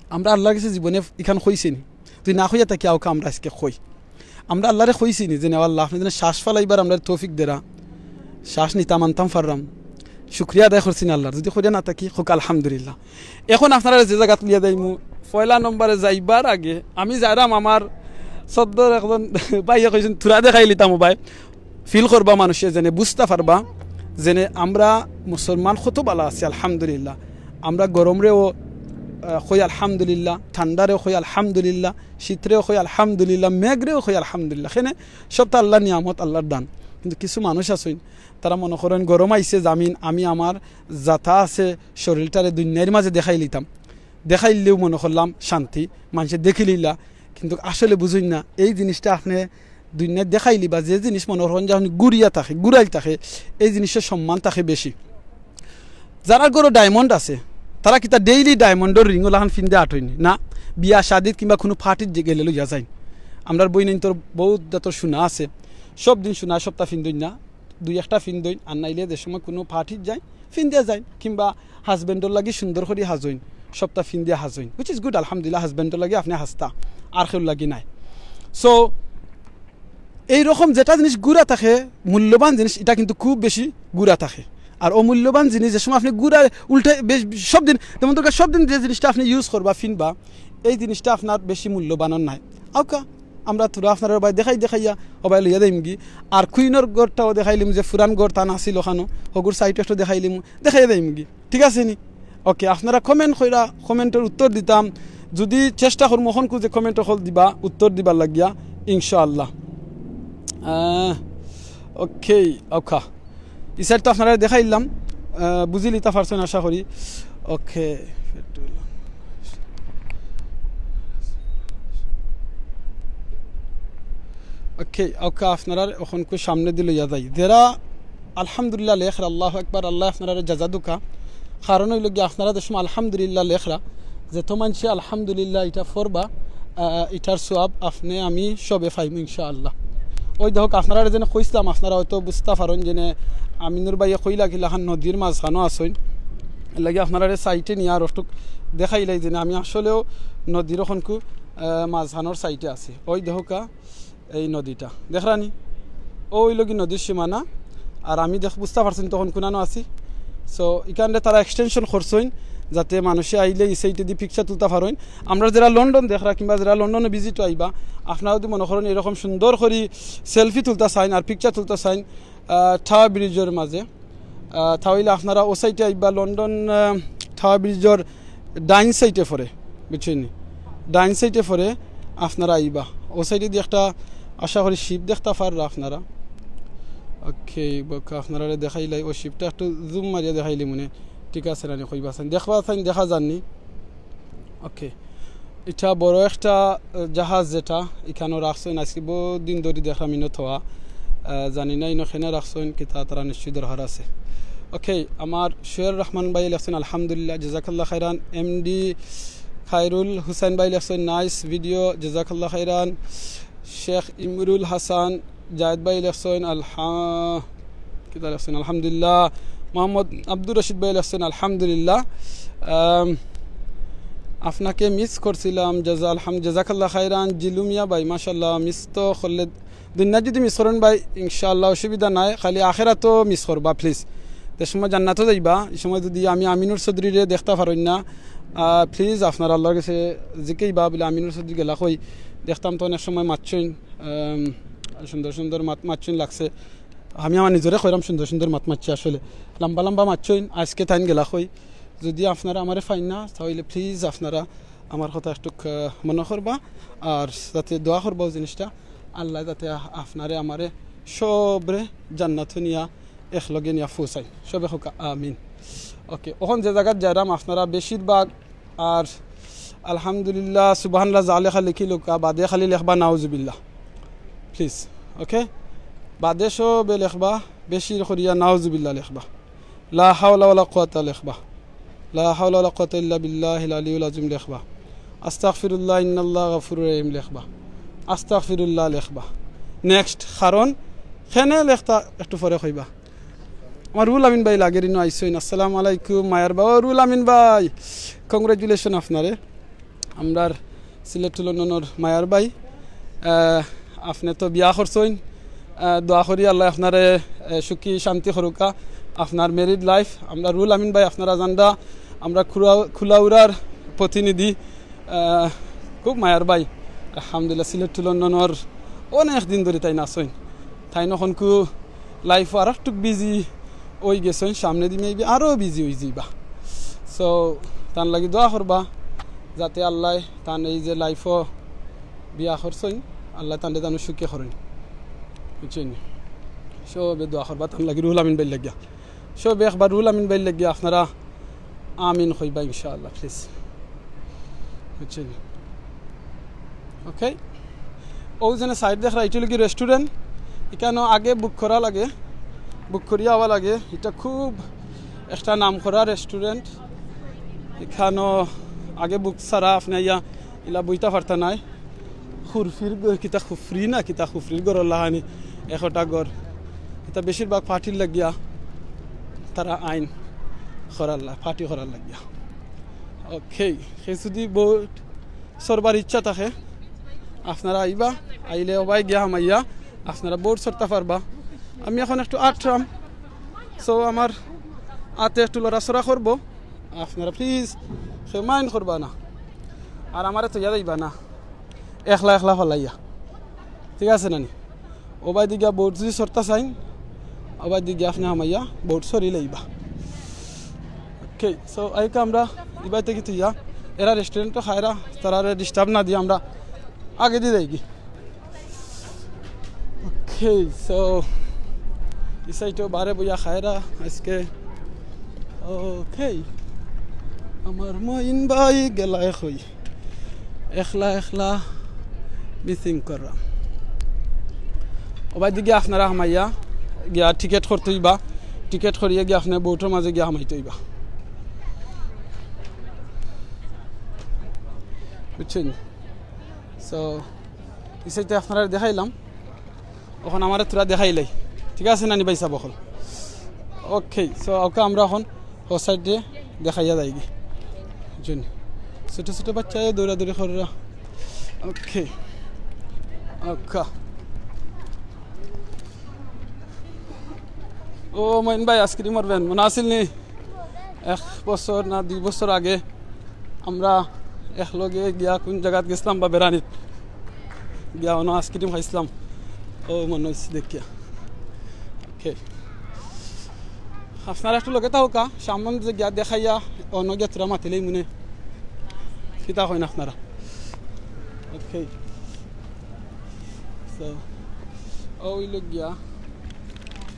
আমরা আল্লাহর গেছে জীবনে ইখান কইছি নি? যদি না কইয়া থাকি, আউক্কা আমরা আইজকে কই। আমরা আল্লাহরে কইছি নি যে, "ও আল্লাহ, আপনে যেন শ্বাস ফালাইবার আমরারে তৌফিক দেরা, শ্বাস নিতাম আনতাম পাররাম, শুকরিয়া আদায় করছি নি আল্লাহর।" যদি কইয়া না থাকি, কউক্কা আলহামদুলিল্লাহ। এখন আপনারারে যে জাগাত লইয়া যাইমু, পয়লা নম্বরে যাইবার আগে আমি যাইরাম, আমার সদ্দর একজন ভাইয়ে কইছইন, "থুড়া দেখাইলিতাম ও ভাই।" Feel করবা মানুষে, যেনে বুঝতা পারবা, যেনে আমরা মুসলমান কত ভালা আছি, আলহামদুলিল্লাহ। আমরা গরমরেও, আহ, কই আলহামদুলিল্লাহ, ঠান্ডারেও কই আলহামদুলিল্লাহ, শীতরেও কই আলহামদুলিল্লাহ, মেঘরেও কই আলহামদুলিল্লাহ। কেনে? সবতা আল্লাহর নিয়ামত, আল্লাহর দান। কিন্তু কিছু মানুষ আছইন, তারা মনো করইন গরম আইছে জামিন, আমি আমার যাতা আছে শরীলটারে দুনিয়ার মাঝে দেখাইলিতাম, দেখাইলেও মনো করলাম শান্তি, মানষে দেখিলিলা। কিন্তু আসলে বুঝইন না, এই জিনিসটা আপনে দুনিয়াত দেখাইলিবা, যে জিনিস মনো করইন যে আপনে ঘুরিয়া থাকে, ঘুরাইল থাকে, এই জিনিসর সম্মান থাকে বেশি। যারার ঘরো diamond আছে, তারা কিতা daily diamondর ring অলাখান ফিন্দে আটইন নি? না, বিয়া শাদিত কিংবা কুনু partyত যে গেলে লইয়া যাইন। আমরার বইনাইন্তর বউত জাতর সোনা আছে, সব দিন সোনা সবতা ফিন্দইন না, দুই একটা ফিন্দইন, আর নাইলে যে সময় কুনু partyত যাইন, ফিন্দিয়া যাইন, কিংবা husbandর লাগি সুন্দর করি হাজইন, সবতা ফিন্দিয়া হাজইন, which is good, আলহামদুলিল্লাহ, husbandর লাগি আপনে হাজতা, আর কেউর লাগি নায়। So, এই রকম যেটা জিনিস ঘুরা থাকে, মূল্যবান জিনিস, ইটা কিন্তু খুব বেশি ঘুরা থাকে। আর অমূল্যবান জিনিস যে সময় আপনে ঘুরা উল্টা বেশ সব দিন, যেমন দরকার সব দিন যে জিনিসটা আপনে use করবা, ফিনবা, এই জিনিসটা আপনার বেশি মূল্যবান আর নায়। আউক্কা, আমরা থুড়া আপনারারে ভাই দেখাই দেখাইয়া, ও ভাই লইয়া যাইমুগি। আর Queenর ঘরটাও দেখাইলিমু, যে পুরান ঘর তান আছিল অখানো, হগুর side একটু দেখাইলিমু, দেখাইয়া যাইমুগি। ঠিক আছে নি? OK, আপনারা comment কইরা, commentর উত্তর দিতাম। যদি চেষ্টা করমু অখন কুনু যে comment অকল দিবা, উত্তর দিবার লাগিয়া, ইনশাআল্লাহ। আহ, OK, আউক্কা। ই side তো আপনারারে দেখাইলাম, আহ, বুঝিলিতা পারছইন আশা করি। OK। OK, আউক্কা, আপনারার অখনকু সামনেদি লইয়া যাই। যেরা আলহামদুলিল্লাহ লেখরা, আল্লাহু আকবার, আল্লায় আপনারারে জাজা দুকা। কারণ অইলো গিয়া আপনারা যে সময় আলহামদুলিল্লাহ লেখরা, যেত মানষে আলহামদুলিল্লাহ ইটা পড়বা, আহ, ইটার সওয়াব আপনে আমি সবে পাইমু ইনশাআল্লাহ। ওই দেখউক্কা, আপনারারে যেনে কইছলাম, আপনারা হয়তো বুঝতা পারইন যেনে আমিনুর ভাইয়ে কইলা কিলাখান নদীর মাঝখানো আছইন। এরলাগি আপনারারে side-এ নিয়া আর একটুক দেখাইলাই যেনে আমি আসলেও নদীর অখনকু, আহ, মাঝখানোর side-এ আছি। ওই দেখউক্কা, এই নদীটা দেখরানি, ও অইলো গি নদীর সীমানা। আর আমি দেখ বুঝতা পারছইন তখন কুনানো আছি। So, ইখানরে তারা extension করছইন, যাতে মানষে আইলে ই side-এদি picture তুলতা পারইন। আমরা যেরা লন্ডন দেখরা কিংবা যেরা লন্ডনো visit আইবা, আপনারা যদি মনো করইন এরকম সুন্দর করি selfie তুলতা চাইন আর picture তুলতা চাইন, আহ, Tower Bridge-র মাঝে, আহ, তা অইলে আপনারা ও side-এ আইবা, লন্ডন, আহ, Tower Bridge-র ডাইন side-এ পড়ে, বুঝছইন নি? ডাইন side-এ পড়ে আপনারা আইবা। ও side-এদি একটা আশা করি ship দেখতা পাররা আপনারা। OK, বউক্কা আপনারারে দেখাইলাই, ও ship-টা একটু zoom মারিয়া দেখাইলিমুনে। ঠিক আছে নানি, কইবা চাইন, দেখবা চাইন, দেখা যার নি। OK, ইটা বড় একটা, আহ, জাহাজ যেটা ইখানো রাখছইন, আইজকে বউত দিন ধরি দেখরাম ইনো থওয়া। আহ, জানি না ইনো কেনে রাখছইন, কিতা তারা নিশ্চয়ই দরকার আছে। ওকে, আমার শোয়ের রহমান ভাই লেখছইন আলহামদুলিল্লাহ, জাযাকাল্লাহ খাইরান। এমডি খায়রুল হুসাইন ভাই লেখছইন নাইস ভিডিও, জাযাকাল্লাহ খাইরান। শেখ ইমরুল হাসান জায়েদ ভাই লেখছইন আলহা-, কিতা লেখছইন? আলহামদুলিল্লাহ। মোহাম্মদ আব্দুর রশিদ ভাই লেখছইন আলহামদুলিল্লাহ। আম, আপনাকে মিস করছিলাম, জাযা-, আলহাম-, জাযাকাল্লাহ খাইরান। জিলুমিয়া ভাই, মাশাআল্লাহ, মিস তো করলে দুনিয়া যদি মিস করেন ভাই, ইনশাআল্লাহ অসুবিধা নাই, খালি আখেরাতও মিস করবা প্লিজ। যে সময় জান্নাতও যাইবা, এই সময় যদি আমি আমিনুর চৌধুরীরে দেখতা পারইন না, আহ, প্লিজ আপনারা আল্লাহর কাছে জিকাইবা বলে, "আমিনুর চৌধুরী গেলা কই?" দেখতাম তো অনেক সময় মাতছইন, আম, সুন্দর সুন্দর মাত মাতছইন লাগছে। আমি আমার নিজরে কইরাম সুন্দর সুন্দর মাত মাতছি আসলে, লম্বা লম্বা মাতছইন, আজকে তাইন গেলা কই? যদি আপনারা আমারে পাইন না, তাহলে প্লিজ আপনারা আমার কথা একটু খ-, মনে করবা, আর যাতে দোয়া করবা ওই জিনিসটা, আল্লাহ যাতে আ-, আপনারে আমারে সবরে জান্নাত নিয়া একলগে নিয়া পৌঁছাই, সবে হোক আমিন। ওকে, অখন যে জাগাত যাইরাম আপনারা বেশিরভাগ আর আলহামদুলিল্লাহ, সুবহানাল্লাহ, জালেখা লেখিলাউক্কা, বাদে খালি লেখবা নাউজুবিল্লাহ, প্লিজ। ওকে, বাদে সবে লেখবা, বেশি করিয়া নাউজুবিল্লাহ লেখবা। লা হাওলা ওয়ালা কুওয়াতা লেখবা। লা হাওলা ওয়ালা কুওয়াতা ইল্লা বিল্লাহিল আলিয়্যিল আযীম লেখবা। আস্তাগফিরুল্লাহ ইন্নাল্লাহা গাফুরুর রহিম লেখবা। আস্তাগফিরুল্লাহ লেখবা। নেক্সট, কারণ কেনে লেখতা একটু পরে কইবা। আমার রুহুল আমিন ভাই লাগের ইনো আইছইন। আসসালামু আলাইকুম মায়ার ভাই। ও রুহুল আমিন ভাই, কংগ্রাচুলেশন আপনারে। আমরার সিলেট টু লন্ডনর মায়ার ভাই, আহ, আপনে তো বিয়া করছইন, আহ, দোয়া করি আল্লাহ আপনারে, আহ, সুখী শান্তি করুকা আপনার ম্যারিড লাইফ। আমরা রুহুল আমিন ভাই, আপনারা জানরা, আমরা খুলা-, খুলাউড়ার প্রতিনিধি, আহ, খুব মায়ার ভাই, আলহামদুলিল্লাহ, সিলেট টু লন্ডনর অনেক দিন ধরি তাইন আছইন। তাইন অখনকু লাইফ আর একটু বিজি অই গেছইন, সামনেদি মেবি আরও বিজি অই যাইবা। সো, তান লাগি দোয়া করবা, যাতে আল্লাহ তান এই যে লাইফও বিয়া করছইন, আল্লাহ তানরে জানো সুখী করইন, বুঝছইন? সবে দোয়া করবা তান লাগি, রুহুল আমিন ভাইর লাগিয়া। সবে একবার রুহুল আমিন ভাইর লাগিয়া আপনারা আমিন কইবা ইনশাআল্লাহ, প্লিজ। বুঝছইন? ওকে, ও যেন সাইড দেখরা, ইটা লাগি রেস্টুরেন্ট। ইখানো আগে বুক করা লাগে, বুক করিয়া আওয়া লাগে। ইটা খুব একটা নাম করা রেস্টুরেন্ট। ইখানো আগে বুক ছাড়া আপনে আইয়া ইলা বইতা পারতা নায়। খুরফির ঘর, কিতা খুফরি না, কিতা খুফরির ঘর লাখানি একটা ঘর। ইটা বেশিরভাগ পার্টির লাগিয়া তারা আইন করার লা-, পার্টি করার লাগিয়া। ওকে, সে যদি বোট চড়বার ইচ্ছা থাকে, আপনারা আইবা, আইলে ওবায় গিয়া হামাইয়া আপনারা বোট চড়তা পারবা। আমি অখন একটু আটরাম, সো আমার আতে একটু লড়াচড়া করবো, আপনারা প্লিজ কেউ মাইন্ড করবা না, আর আমারে থইয়া যাইবা না একলা একলা ফালাইয়া, ঠিক আছে নানি? ওবায়দি গিয়া বোট যদি চড়তা চাইন, ওবায়দি গিয়া আপনে হামাইয়া বোট চড়ি লাইবা। ওকে, সো আইকা আমরা ইবায়দি গিয়া থইয়া, এরা রেস্টুরেন্টো খায়রা, তারারে ডিস্টার্ব না দিয়া আমরা আগেদি যাইগি। ওকে, সো ই সাইডো বারে বইয়া খায়রা আজকে। ওকে, আমার মইন ভাই গেলায় কই, একলা একলা মিসিং করা। ওবায়দি গিয়া আপনারা হামাইয়া গিয়া টিকেট করতে অইবা, টিকেট করিয়া গিয়া আপনে বোটর মাঝে গিয়া হামাইতে অইবা, বুঝছইন? সো ই সাইডে আপনারারে দেখাইলাম, অখন আমারে থুড়া দেখাইলাই, ঠিক আছে নানি ভাইসাব অকল? ওকে, সো ওকে আমরা অখন ও সাইডে দেখাইয়া যাইগি। বুঝছইন? ছোট ছোট বাচ্চায় দৌড়াদৌড়ি কররা। ওকে, ওকে। ও মইন ভাই, আইসক্রিমর ভ্যান মনো আছিল নি? এক বছর না দুই বছর আগে আমরা একলগে গিয়া কুন জাগাত গেছলাম বা বেড়ানিত, গিয়া অনো আইসক্রিম খাইছলাম। ও মনো অইছে দেখিয়া। ওকে, আপনারা একটু লগে থাকউক্কা, সামনে যে গিয়া দেখাইয়া অনো গিয়া থুড়া মাতিলেই মনে কিতা কইন আপনারা। ওকে, সো অউ অইলো গিয়া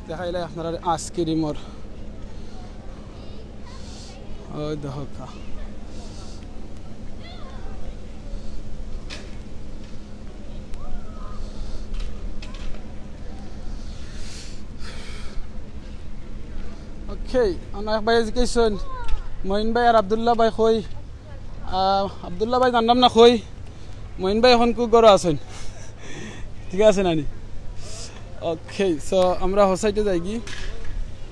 দেখাইলাই আপনারারে আইসক্রিমর। ওই দেখউক্কা। ওকে, এই, আমার এক ভাই জিজ্ঞেস করছেন, মঈন ভাই আর আব্দুল্লাহ ভাই কই? আহ, আব্দুল্লাহ ভাই জানলাম না কই, মঈন ভাই অখন কু ঘরো আছইন, ঠিক আছে নানি? ওকে, সো আমরা হো সাইডে যাইগি,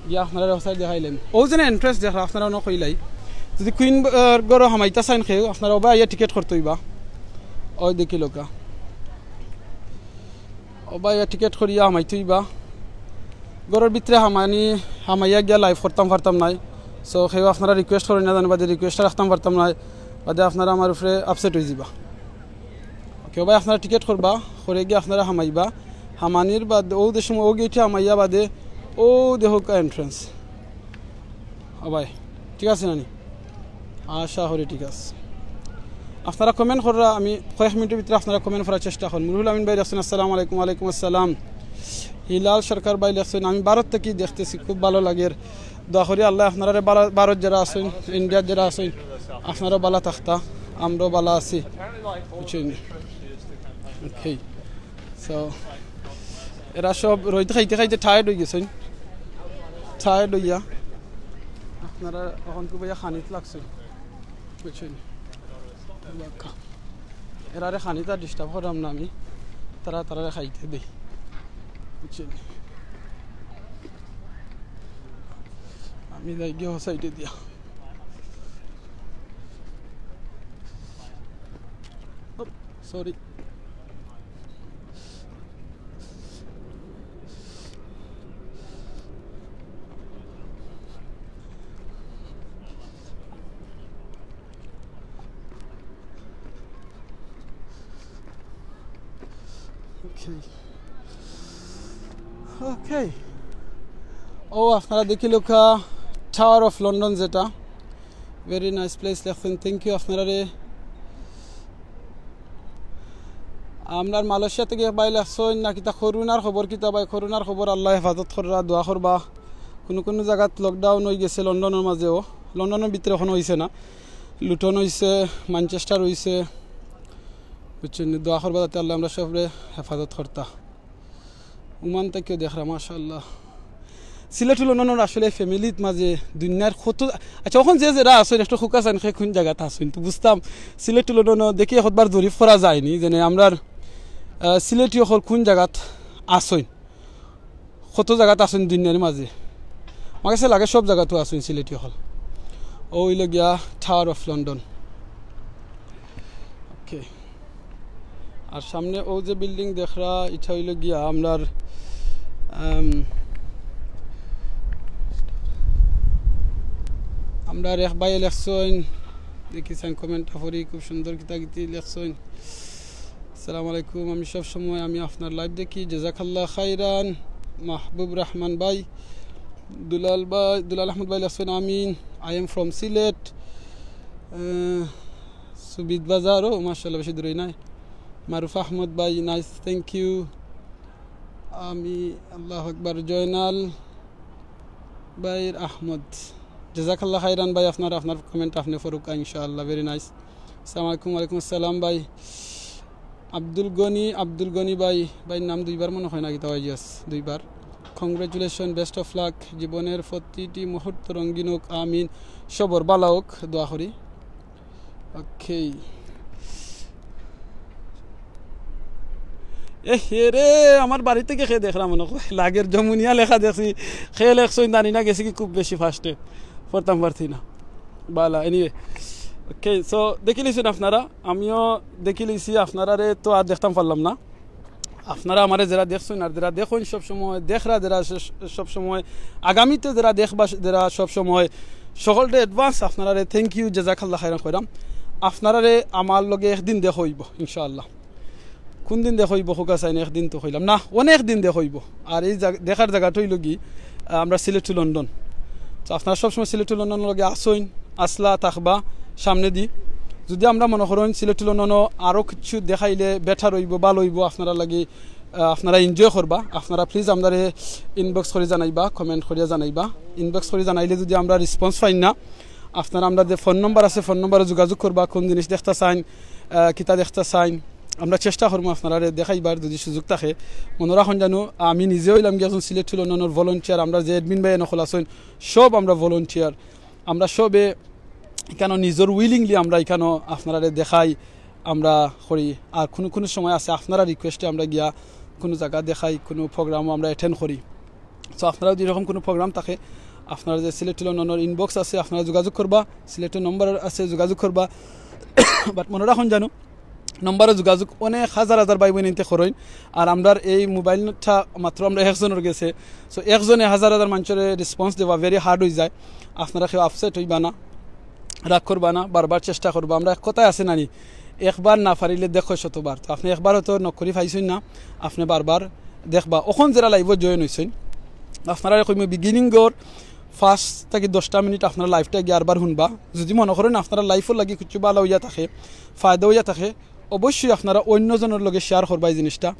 গিয়া আপনারারে হো সাইড দেখাইলাম। অউ যেন এন্ট্রেন্স দেখরা, আপনারা অনো কইলাই, যদি কুইন, আহ, ঘরো হামাইতা চাইন কেউ, আপনারা অবায় আইয়া টিকেট করতে অইবা। অউ দেখিলাউক্কা। অবায় টিকেট করিয়া হামাইতে অইবা। ঘরর ভিতরে হামানি, হামাইয়া গিয়া লাইভ করতাম পারতাম নায়। সো কেউ আপনারা রিকোয়েস্ট করইন না জানি, বাদে রিকোয়েস্ট রাখতাম পারতাম নায়, বাদে আপনারা আমার উপরে আপসেট অইযিবা। ওকে, অবায় আপনারা টিকেট করবা, করিয়া গিয়া আপনারা হামাইবা। হামানির বাদে অউ দেশো অউ গেইটে হামাইয়া বাদে অউ দেখউক্কা এন্ট্রেন্স। অবায়, ঠিক আছে নানি? আশা করি ঠিক আছে। আপনারা কমেন্ট কররা, আমি কয়েক মিনিটর ভিতরে আপনারা কমেন্ট করার চেষ্টা করমু। রুহুল আমিন ভাই লেখছইন, "আসসালামু আলাইকুম।" ওয়ালাইকুম আসসালাম। হিলাল সরকার ভাই লেখছইন, "আমি ভারত থাকি দেখতেছি, খুব ভালা লাগের।" দোয়া করি আল্লায় আপনারারে ভারত যেরা আছইন, ইন্ডিয়াত যেরা আছইন, আপনারাও ভালা থাকতা, আমরাও ভালা আছি, বুঝছইন? ওকে। সো, এরা সব রইদ খাইতে খাইতে টায়ার্ড অইগেছইন, টায়ার্ড অইয়া আপনারা অখন কু ভাইয়া খানিত লাগছইন, বুঝছইন? এরারে খানিত আর ডিস্টার্ব কররাম না আমি, তারা, তারারে খাইতে দেই, বুঝছইন? আমি যাইগি হো সাইডে দিয়া। সরি। ওকে। ওকে। অউ আপনারা দেখিলাউক্কা, Tower of London যেটা। Very nice place লেখছইন, thank you আপনারারে। আমরার মালয়েশিয়া থাকি এক ভাই লেখছইন না কিতা, করোনার খবর কিতা ভাই? করোনার খবর আল্লায় হেফাজত কররা, দোয়া করবা। কুনু কুনু জাগাত lockdown অইগেছে, লন্ডনর মাজেও, লন্ডনর ভিতরে অখনো অইছে না, লুটন অইছে, ম্যানচেস্টার অইছে, বুঝছইন নি? দোয়া করবা যাতে আল্লায় আমরা সবরে হেফাজত করতা। ওমান থাকিও দেখরা, মাশাআল্লাহ। সিলেট লন্ডনর আসলে ফ্যামিলিত মাজে দুনিয়ার কত, আচ্ছা, অখন যে যেরা আছইন, একটু খুকা চাইন, কে কুন জাগাত আছইন, তো বুঝতাম। সিলেট লন্ডনর দেখি একবার জরিপ করা যায়নি, যেনে আমরার, আহ, সিলেটি অকল কুন জাগাত আছইন, কত জাগাত আছইন দুনিয়ার মাজে। আমার কাছে লাগে সব জাগাত আছইন সিলেটি অকল। অউ অইলো গিয়া Tower of London। ওকে। আর সামনে অউ যে বিল্ডিং দেখরা, ইটা অইলো গিয়া আমরার, আম, আমরার এক ভাইয়ে লেখছইন, দেখি চাইন কমেন্টটা পড়ি, খুব সুন্দর কিতা কিতি লেখছইন। আসসালামু আলাইকুম, আমি সব সময় আমি আপনার লাইভ দেখি, জাজাকাল্লাহ খাইরান। মাহবুব রহমান ভাই, দুলাল ভাই, দুলাল আহমদ ভাই লেখছইন, আমিন, I am from সিলেট। আহ, সুবিদ বাজারও, মাশাআল্লাহ, বেশি দূরে নাই। মারুফ আহমদ ভাই, nice, thank you। আমি, আল্লাহু আকবার, জয়নাল ভাইর আহমদ। জাজাকাল্লাহ খাইরান ভাই, আপনার, আপনার কমেন্ট আপনে পড়উক্কা ইনশাআল্লাহ, very nice। আসসালামু আলাইকুম, ওয়ালাইকুম আসসালাম ভাই। আব্দুল গনি, আব্দুল গনি ভাই, ভাইর নাম দুইবার মনো অয় না কিতা, yes, দুইবার। Congratulation, best of luck, জীবনের প্রতিটি মুহূর্ত রঙিন অউক, আমিন। সবর ভালা অউক, দোয়া করি। ওকে। এ হে রে, আমার বাড়ি থাকি কে দেখরা মনো অয়? লাগের যমুনিয়া লেখা দেখছি, কে লেখছইন জানি না, গেছি কি খুব বেশি ফাস্টে, পড়তাম পারছি না। বালা, anyway, ওকে, সো দেখিলিছইন আপনারা, আমিও দেখিলিছি, আপনারারে তো আর দেখতাম পারলাম না। আপনারা আমারে যেরা দেখছইন আর যেরা দেখইন সব সময়, দেখরা যেরা স-, সব সময়, আগামীতে যেরা দেখবা স-, যেরা সব সময়, সকলরে advance আপনারারে thank you, জাজাকাল্লাহ খাইরান কইরাম। আপনারারে আমার লগে একদিন দেখা অইবো ইনশাআল্লাহ। কুন দিন দেখা অইবো, খুকা চাইন, একদিন তো কইলাম না, অনেক দিন দেখা অইবো। আর এই জাগ-, দেখার জাগাটা অইলো গি, আহ, আমরা সিলেট to লন্ডন। তো আপনারা সবসময় সিলেট to লন্ডনর লগে আছইন, আছলা, থাকবা সামনেদি। যদি আমরা মনো করইন সিলেট to লন্ডনও আরও কিছু দেখাইলে better অইবো, ভালা অইবো, আপনারার লাগি, আহ, আপনারা enjoy করবা, আপনারা please আমরারে inbox করি জানাইবা, comment করিয়া জানাইবা। Inbox করি জানাইলে যদি আমরা response পাই না, আপনারা আমরার যে ফোন নম্বর আছে, ফোন নম্বরে যোগাযোগ করবা, কুন জিনিস দেখতা চাইন, আহ, কিতা দেখতা চাইন, আমরা চেষ্টা করমু আপনারারে দেখাইবার যদি সুযোগ থাকে। মনো রাখইন জানু, আমি নিজে অইলাম গিয়া একজন সিলেট টু লন্ডনর ভলান্টিয়ার। আমরা যে অ্যাডমিন ভাইয়াইন অকল আছইন, সব আমরা ভলান্টিয়ার। আমরা সবে ইখানো নিজর উইলিংলি আমরা ইখানো আপনারারে দেখাই, আমরা করি। আর কুনু কুনু সময় আছে আপনারার রিকোয়েস্টে আমরা গিয়া কুনু জাগা দেখাই, কুনু প্রোগ্রামও আমরা অ্যাটেন্ড করি। তো আপনারা যদি এরকম কুনু প্রোগ্রাম থাকে, আপনারা যে সিলেট টু লন্ডনর ইনবক্স আছে, আপনারা যোগাযোগ করবা, সিলেটর নম্বর আছে, যোগাযোগ করবা। বাট মনো রাখইন জানু, নম্বরো যোগাযোগ অনেক হাজার হাজার ভাই বইনাইন্তে করইন। আর আমরার এই মোবাইলটা মাত্র আমরা একজনর গেছে। So একজনে হাজার হাজার মানষরে রেসপন্স দেওয়া very hard অইযায়। আপনারা কেউ আপসেট অইবা না, রাগ করবা না, বারবার চেষ্টা করবা। আমরা এক কথায় আছে নানি, একবার না পারিলে দেখো শতবার। তো আপনে একবার হয়তো নক করি পাইছইন না, আপনে বারবার দেখবা। অখন যেরা লাইভো জয়েন অইছইন, আপনারারে কইমু বিগিনিংর পাঁচ থাকি দশটা মিনিট আপনারা লাইভটা গিয়া আরবার হুনবা। যদি মনো করইন আপনারার লাইফর লাগি কিছু ভালা অইয়া থাকে, ফায়দা অইয়া থাকে, অবশ্যই আপনারা অইন্য জনর লগে শেয়ার করবা এই জিনিসটা,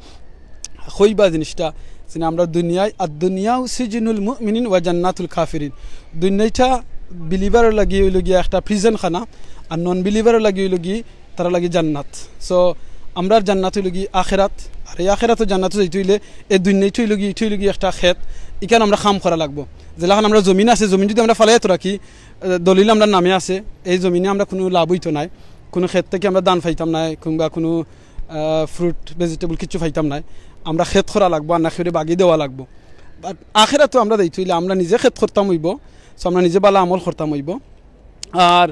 কইবা জিনিসটা। যে আমরা দুনিয়ায়, আর দুনিয়াউ সিজনুল মুমিনিন ওয়া জান্নাতুল কাফিরিন। দুনিয়াটা বিলিভারর লাগি অইলো গিয়া একটা প্রিজন খানা, আর নন বিলিভারর লাগি অইলো গি তারার লাগি জান্নাত। So আমরার জান্নাত অইলো গি আখেরাত, আর এই আখেরাতর জান্নাতো যাইতে অইলে এই দুনিয়াটা অইলো গি, ইটা অইলো গি একটা খেত, ইখান আমরা কাম করা লাগবো। যেলাখান আমরা জমিন আছে, জমিন যদি আমরা ফালাইয়া তো রাখি, আহ, দলিল আমরার নামে আছে, এই জমিনে আমরা কুনু লাভ অইতো নায়, কুনু খেত থাকি আমরা ধান পাইতাম নায়, কিংবা কুনু, আহ, ফ্রুট ভেজিটেবল কিচ্ছু পাইতাম নায়। আমরা খেত করা লাগবো, আর না কেউরে বাগি দেওয়া লাগবো। বাট আখেরাতো আমরা যাইতে অইলে আমরা নিজে খেত করতাম অইবো, so আমরা নিজে ভালা আমল করতাম অইবো। আর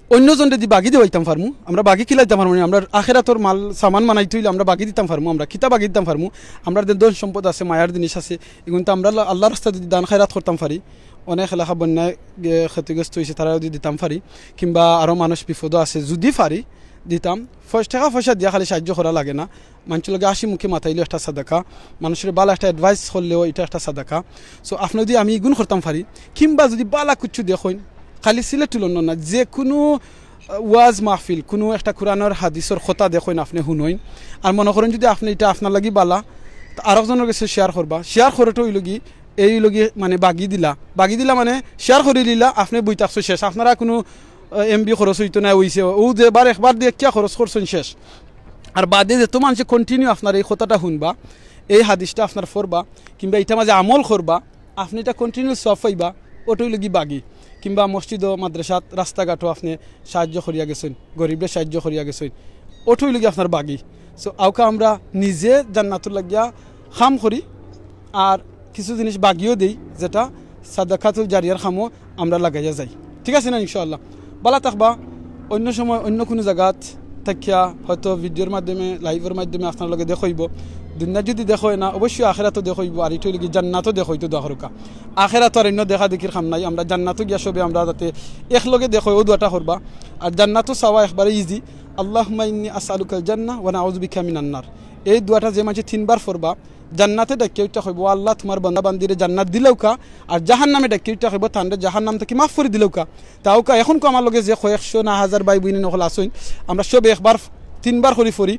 অইন্য জনরে দি বাগি দেওয়াইতাম পারমু, আমরা বাগি কিলা দিতাম পারমু না, আমরা আখেরাতর মাল সামান বানাইতে অইলে আমরা বাগি দিতাম পারমু, আমরা কিতা বাগি দিতাম পারমু, আমরার যে ধন সম্পদ আছে, মায়ার জিনিস আছে, ইগুন তো আমরা আল্লাহ-, আল্লাহর রাস্তায় যদি দান খায়রাত করতাম পারি, অনেক এলাকা বন্যায় গে-, ক্ষতিগ্রস্ত অইছে, তারারে যদি দিতাম পারি, কিংবা আরো মানুষ বিপদো আছে, যদি পারি দিতাম। পয়স-, টেকা পয়সা দিয়া খালি সাহায্য করা লাগে না, মানষর লগে হাসি মুখে মাতাইলেও একটা সাদাকা, মানষরে ভালা একটা অ্যাডভাইস করলেও ইটা একটা সাদাকা। So আপনে যদি আমি ইগুন করতাম পারি, কিংবা যদি ভালা কিচ্ছু দেখইন, খালি সিলেট টু লন্ডন না, যে কুনু, আহ, ওয়াজ মাহফিল, কুনু একটা কুরআনর হাদিসর কথা দেখইন, আপনে হুনইন, আর মনো করইন যদি আপনে ইটা আপনার লাগি ভালা, তা আরক জনর গেছে শেয়ার করবা। শেয়ার করাটা অইলো গি, এই অইলো গি মানে বাগি দিলা, বাগি দিলা মানে শেয়ার করি দিলা, আপনে বই থাকছো শেষ, আপনারা কুনু, আহ, এমবি খরচ অইতো না, অইছে, অউ যে বার একবার দেখিয়া খরচ করছইন শেষ। আর বাদে যেত মানষে কন্টিনিউ আপনার এই কথাটা হুনবা, এই হাদিসটা আপনার পড়বা, কিংবা ইটার মাঝে আমল করবা, আপনে ইটা কন্টিনিউ সওয়াব পাইবা, ওটা অইলো গি বাগি। কিংবা মসজিদো, মাদ্রাসাত, রাস্তাঘাটো আপনে সাহায্য করিয়া গেছইন, গরিবরে সাহায্য করিয়া গেছইন, ওটা অইলো গি আপনার বাগি। So আউকা আমরা নিজে জান্নাতর লাগিয়া কাম করি, আর কিছু জিনিস বাগিও দেই, যেটা সাদাকাতুল জারিয়ার কামো আমরা লাগাইয়া যাই। ঠিক আছে না? ইনশাআল্লাহ ভালা থাকবা। অইন্য সময় অইন্য কুনু জাগাত থাকিয়া হয়তো ভিডিওর মাধ্যমে, লাইভর মাধ্যমে আপনার লগে দেখা অইবো। দুনিয়াত যদি দেখা অয় না, অবশ্যই আখেরাতো দেখা অইবো। আর ইটা অইলো গি জান্নাতো দেখা অইতো, দোয়া করউক্কা। আখেরাতো আর অইন্য দেখা দেখির কাম নাই, আমরা জান্নাতো গিয়া সবে আমরা যাতে একলগে দেখা অই, অউ দোয়াটা করবা। আর জান্নাতো চাওয়া একবারে ইজি, আল্লাহুম্মা ইন্নী আসআলুকাল জান্নাহ ওয়া নাউযু বিকা মিনান নার। এই দোয়াটা যে মানষে তিনবার পড়বা, জান্নাতে ডাকিয়া উঠা কইবো, "ও আল্লাহ, তুমার বান্দা বান্দিরে জান্নাত দিলাউক্কা।" আর জাহান্নামে ডাকিয়া উঠা কইবো, "তানরে জাহান্নাম থাকি মাফ করি দিলাউক্কা।" তে আউকা, অখন কু আমার লগে যে কয়েকশো না হাজার ভাই বইন অকল আছইন, আমরা সবে একবার তিনবার করি পড়ি,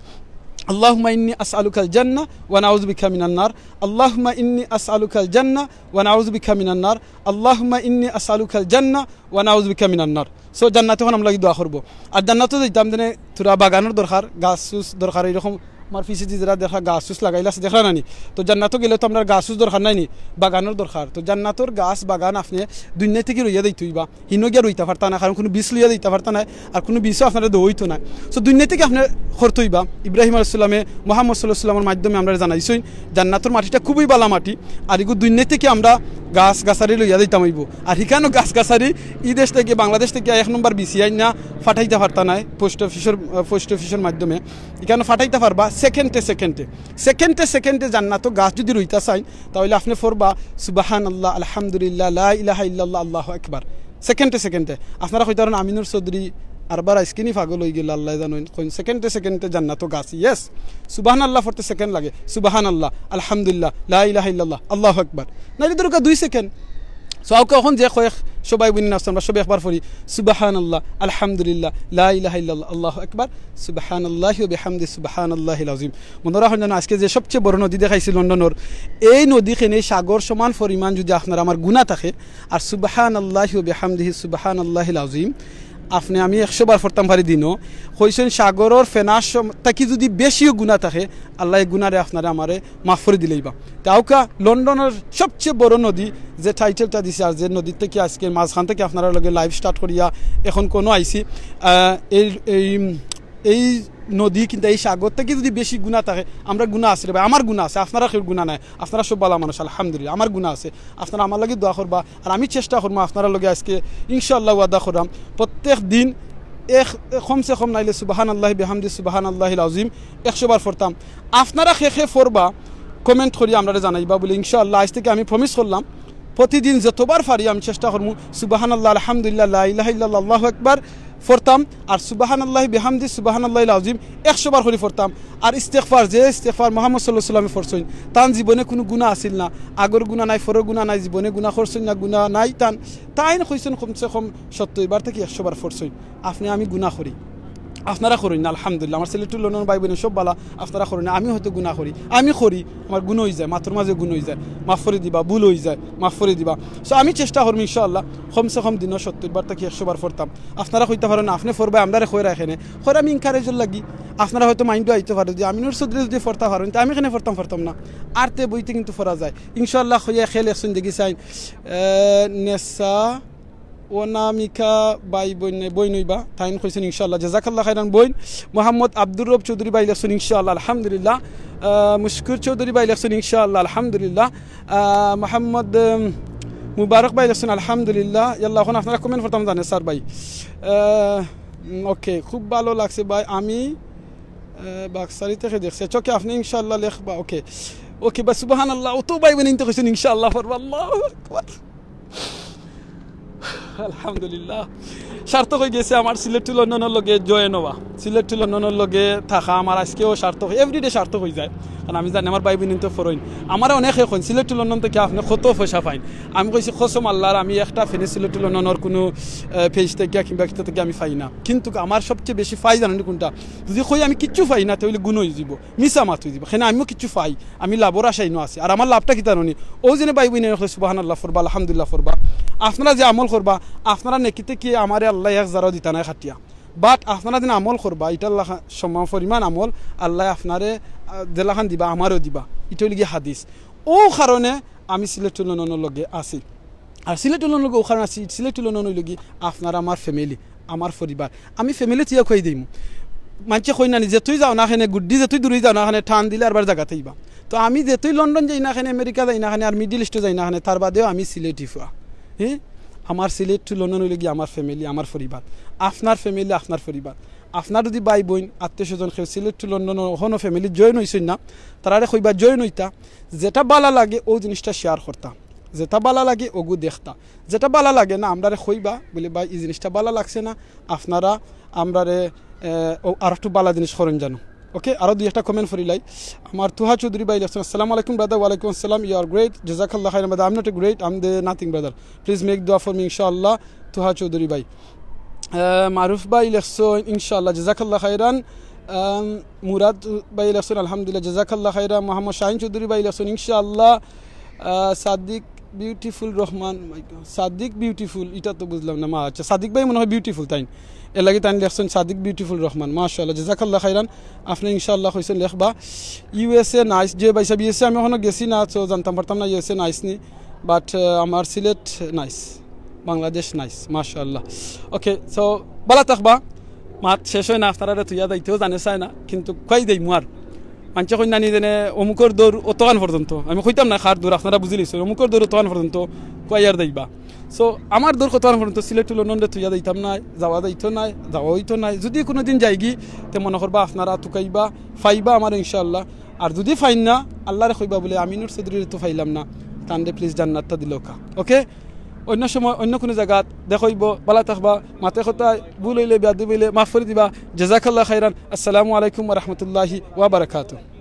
"আল্লাহুম্মা ইন্নী আসআলুকাল জান্নাহ ওয়া নাউযু বিকা মিনান নার। আল্লাহুম্মা ইন্নী আসআলুকাল জান্নাহ ওয়া নাউযু বিকা মিনান নার। আল্লাহুম্মা ইন্নী আসআলুকাল জান্নাহ ওয়া নাউযু বিকা মিনান নার।" So জান্নাতে অখন আমরার লাগি দোয়া করবো। আর জান্নাতো যাইতাম যেনে থুড়া বাগানর দরকার, গাছ-উছ দরকার, এইরকম আমার পিছেদি যেরা দেখরা গাছ-উছ লাগাইলা আছে, দেখরা নানি? তো জান্নাতো গেলে তো আমরার গাছ-উছ দরকার নাই নি, বাগানর দরকার। তো জান্নাতর গাছ বাগান আপনে দুনিয়া থাকি রইয়া যাইতে অইবা, হিনো গিয়া রইতা পারতা না, কারণ কুনু বীজ লইয়া যাইতা পারতা না, আর কুনু বীজও আপনারে দেওয়া অইতো না। So দুনিয়া থাকি আপনে করতে অইবা। ইব্রাহিম আলাইহিস সালামে মোহাম্মদ সাল্লাল্লাহু আলাইহি ওয়াসাল্লামর মাধ্যমে আমরারে জানাইছইন, জান্নাতর মাটিটা খুবই ভালা মাটি, আর ইগু দুনিয়া থাকি আমরা গাছ গাছারি লইয়া যাইতাম অইবো। আর হিকানো গাছ গাছারি ই দেশ থাকি, বাংলাদেশ থাকি এক নম্বর বিসিআই না ফাটাইতা পারতা নায় পোস্ট অফিসর, আহ, পোস্ট অফিসর মাধ্যমে। ইকানো ফাটাইতা পারবা সেকেন্ডে সেকেন্ডে। সেকেন্ডে সেকেন্ডে জান্নাতো গাছ যদি রইতা চাইন, তাইলে আপনে পড়বা সুবহানাল্লাহ, আলহামদুলিল্লাহ, লা ইলাহা ইল্লাল্লাহ, আল্লাহু আকবার। সেকেন্ডে সেকেন্ডে। আপনারা কইতা পারইন, "আমিনুর চৌধুরী আরবার আইজকে নি পাগল অইগেলো, আল্লায় জানইন।" কইন, সেকেন্ডে সেকেন্ডে জান্নাতো গাছ। Yes, সুবহানাল্লাহ পড়তে সেকেন্ড লাগে। সুবহানাল্লাহ, আলহামদুলিল্লাহ, লা ইলাহা ইল্লাল্লাহ, আল্লাহু আকবার। নাইলে ধরুক্কা দুই সেকেন্ড। So আউকা অখন যে কয়েকশো ভাই বইন আছইন, আমরা সবে একবার পড়ি, সুবহানাল্লাহ, আলহামদুলিল্লাহ, লা ইলাহা ইল্লাল্লাহ, আল্লাহু আকবার, সুবহানাল্লাহি ওয়া বিহামদি, সুবহানাল্লাহিল আযীম। মনো রাখইন যেন আইজকে যে সবচেয়ে বড় নদী দেখাইছি লন্ডনর, এই নদীখান এই সাগর সমান পরিমাণ যদি আপনার আমার গুনা থাকে, আর সুবহানাল্লাহি ওয়া বিহামদিহি, সুবহানাল্লাহিল আযীম, আপনে আমি একশো বার পড়তাম পারি দিনো। কইছইন সাগরর ফেনার সম-, থাকি যুদি বেশিও গুনা থাকে, আল্লায় গুনারে আপনারে আমারে মাফ করি দিলাইবা। তে আউক্কা লন্ডনর সবচে বড় নদী, যে টাইটেলটা দিছে আর যে নদীর থাকি আইজকে মাঝখান থাকি আপনারার লগে live start করিয়া এখন কুনু আইছি, আহ, এই, এই, এই নদী কিন্তু এই সাগর থাকি যুদি বেশি গুনা থাকে, আমরার গুনা আছে রে ভাই, আমার গুনা আছে, আপনারার কেউর গুনা নাই, আপনারা সব ভালা মানুষ, আলহামদুলিল্লাহ, আমার গুনা আছে। আপনারা আমার লাগি দোয়া করবা, আর আমি চেষ্টা করমু আপনারার লগে আইজকে ইনশাআল্লাহ ওয়াদা করলাম প্রত্যেক দিন এক, কমসে কম নাইলে সুবহানাল্লাহি বিহামদি সুবহানাল্লাহিল আযীম একশো বার পড়তাম। আপনারা কে কে পড়বা comment করি আমরারে জানাইবা বুলে ইনশাআল্লাহ আইজ থাকি আমি promise করলাম প্রতিদিন যতবার পারি আমি চেষ্টা করমু সুবহানাল্লাহ, আলহামদুলিল্লাহ, লা ইলাহা ইল্লাল্লাহ, আল্লাহু আকবার পড়তাম, আর সুবহানাল্লাহি বিহামদি সুবহানাল্লাহিল আযীম একশো বার করি পড়তাম। আর ইস্তেগফার, যে ইস্তেগফার মুহাম্মদ সাল্লাল্লাহু আলাইহি ওয়াসাল্লামে পড়ছইন, তান জীবনে কুনু গুনা আছিল না, আগর গুনা নাই, পরর গুনা নাই, জীবনে গুনা করছইন না, গুনা নাই তান, তাইন কইছইন কমসে কম সত্তইর বার থাকি একশো বার পড়ছইন। আপনে আমি গুনা করি, আপনারা করইন না, আলহামদুলিল্লাহ, আমার সিলেট to লন্ডন ভাই বইন সব ভালা, আপনারা করইন না, আমি হয়তো গুনা করি, আমি করি, আমার গুনা অইযায়, মাতর মাঝে গুনা অইযায়, মাফ করি দিবা, ভুল অইযায়, মাফ করি দিবা। So আমি চেষ্টা করমু ইনশাআল্লাহ কমসে কম দিনো সত্তইর বার থাকি একশো বার পড়তাম। আপনারা কইতা পারইন না, আপনে পড়বায়, আমরারে কইরা কেনে, কইরা আমি encourage-র লাগি। আপনারা হয়তো mind-ও আইতো পারে যে আমিনুর চৌধুরী যুদি পড়তা পারইন, তে আমি কেনে পড়তাম পারতাম না? আরতে বইতে কিন্তু পড়া যায়। ইনশাআল্লাহ কইয়া খেল একজন দেখি চাইন, আহ, নেসা অনামিকা ভাই বইন, বইন অইবা, তাইন কইছইন ইনশাআল্লাহ, জাযাকাল্লাহ খাইরান বইন। মোহাম্মদ আব্দুর রব চৌধুরী ভাই লেখছইন ইনশাআল্লাহ, আলহামদুলিল্লাহ। আহ, মুশকুর চৌধুরী ভাই লেখছইন ইনশাআল্লাহ, আলহামদুলিল্লাহ। আহ, মোহাম্মদ, উম, মুবারক ভাই লেখছইন আলহামদুলিল্লাহ। ইয়াল্লাহ, অখন আপনারা comment করতাম জানে স্যার ভাই। আহ, উম, OK, খুব ভালো লাগছে ভাই, আমি, আহ, বাক্সারি থেকে দেখছি। আচ্ছা, OK, আপনে ইনশাআল্লাহ লেখবা, OK। OK, বা সুবহানাল্লাহ, অত ভাই বইন ইনতে কইছইন ইনশাআল্লাহ পড়বা, আল্লাহু আকবার। আলহামদুলিল্লাহ, সার্থক অইগেছে আমার সিলেট to লন্ডনর লগে join অওয়া, সিলেট to লন্ডনর লগে থাকা আমার আইজকেও সার্থক, everyday সার্থক অইযায়। কারণ আমি জানি আমার ভাই বইন তো পড়ইন, আমারে অনেকে কইন সিলেট to লন্ডন থাকি আপনে কত পয়সা পাইন। আমি কইছি কসম আল্লাহর, আমি একটা ফেনি সিলেট to লন্ডনর কুনু, আহ, page থাকি কিংবা কিতা থাকি আমি পাই না। কিন্তু আমার সবচে বেশি পাই জানইন কুনটা? যুদি কই আমি কিচ্ছু পাই না, তে অইলে গুনা অইযিবো। মিছা মাত অইযিবো। কেনে আমিও কিচ্ছু পাই, আমি লাভর আশায় ইনো আছি। আর আমার লাভটা কিতা জানইননি? অউ যেনে ভাই বইনে কইন সুবহানাল্লাহ পড়বা, আলহামদুলিল্লাহ পড়বা। আপনারা যে আমল করবা, আপনারা নেকি থাকি আমারে আল্লায় এক জারও দিতা নায় কাটিয়া। But আপনারা যেন আমল করবা, ইটার লাখা-, সমান পরিমাণ আমল আল্লায় আপনারে, আহ, যেলাখান দিবা, আমারেও দিবা। ইটা অইল গি হাদিস। অউ কারণে আমি সিলেট to লন্ডনর লগে আছি। আর সিলেট to লন্ডনর লগে অউ কারণে আছি, সিলেট to লন্ডন অইল গি আপনারা আমার family, আমার পরিবার। আমি family থুইয়া কই দিমু। মানষে কইন না নি, যেতই যাও না কেনে, গুড্ডি যেতই দূরই যাও না কেনে, টান দিলে আরবার জাগাত আইবা। তো আমি যেতই লন্ডন যাই না কেনে, আমেরিকা যাই না কেনে, আর Middle East-ও যাই না কেনে, তার বাদেও আমি সিলেটি ফুয়া। হ্যাঁ, আমার সিলেট to লন্ডন অইল গি আমার family, আমার পরিবার। আপনার family, আপনার পরিবার। আপনার যুদি ভাই বইন, আত্মীয় স্বজন কেউ সিলেট to লন্ডন অখনো family join অইছইন না, তারারে কইবা join অইতা, যেটা ভালা লাগে অউ জিনিসটা share করতা। যেটা ভালা লাগে অগু দেখতা, যেটা ভালা লাগে না আমরারে কইবা, বুলে, "ভাই, ই জিনিসটা ভালা লাগছে না, আপনারা আমরারে, এ, অউ আরো একটু ভালা জিনিস করইন জানো।" OK, আরো দুই একটা comment পড়িলাই। আমার তুহা চৌধুরী ভাই লেখছইন, "আসসালামু আলাইকুম brother।" "ওয়ালাইকুম আসসালাম, you are great।" "জাযাকাল্লাহ খাইরান brother।" "I'm not a great, I'm the nothing brother, please make dua for me, ইনশাআল্লাহ।" তুহা চৌধুরী ভাই। আহ, মারুফ ভাই লেখছইন, "ইনশাআল্লাহ।" জাযাকাল্লাহ খাইরান। আম, মুরাদ ভাই লেখছইন, "আলহামদুলিল্লাহ।" জাযাকাল্লাহ খাইরান। মোহাম্মদ শাহিন চৌধুরী ভাই লেখছইন, "ইনশাআল্লাহ।" আহ, সাদিক বিউটিফুল রহমান, my God, সাদিক বিউটিফুল, ইটা তো বুঝলাম না। মা, আচ্ছা, সাদিক ভাই মনে হয় বিউটিফুল, তাইন এর লাগি তাইন লেখছইন সাদিক বিউটিফুল রহমান। মাশাআল্লাহ, জাযাকাল্লাহ খাইরান। আপনে ইনশাআল্লাহ কইছইন লেখবা। USA nice, জি ভাই সাহেব, USA আমি অখনো গেছি না, so জানতাম পারতাম না USA nice নি। But, আহ, আমার সিলেট nice, বাংলাদেশ nice, মাশাআল্লাহ। OK, so ভালা থাকবা। মাত শেষ অয় না, আপনারারে থুইয়া যাইতেও জানে চায় না, কিন্তু কই দেইমু আর। মানষে কইন না নি যেনে অমুকর দৌড় অতখান পর্যন্ত, আমি কইতাম না কার দৌড়, আপনারা বুঝিলিছইন, অমুকর দৌড় অতখান পর্যন্ত কই আর যাইবা। So আমার দৌড় কতখান পর্যন্ত, সিলেট to লন্ডনরে থুইয়া যাইতাম নায়, যাওয়া যাইতো নায়, যাওয়া অইতো নায়। যুদি কুনুদিন যাইগি, তে মনো করবা আপনারা তুকাইবা, পাইবা আমারে ইনশাআল্লাহ। আর যুদি পাইন না, আল্লারে কইবা বুলে, "আমিনুর চৌধুরীরে তো পাইলাম না, তানরে please জান্নাতটা দিলাউক্কা।" OK, অইন্য সময় অইন্য কুনু জাগাত দেখা অইবো। ভালা থাকবা, মাতে কথায় ভুল অইলে, বেয়াদবি অইলে মাফ করি দিবা। জাযাকাল্লাহ খাইরান। আসসালামু আলাইকুম ওয়া রাহমাতুল্লাহি ওয়া বারাকাতুহু।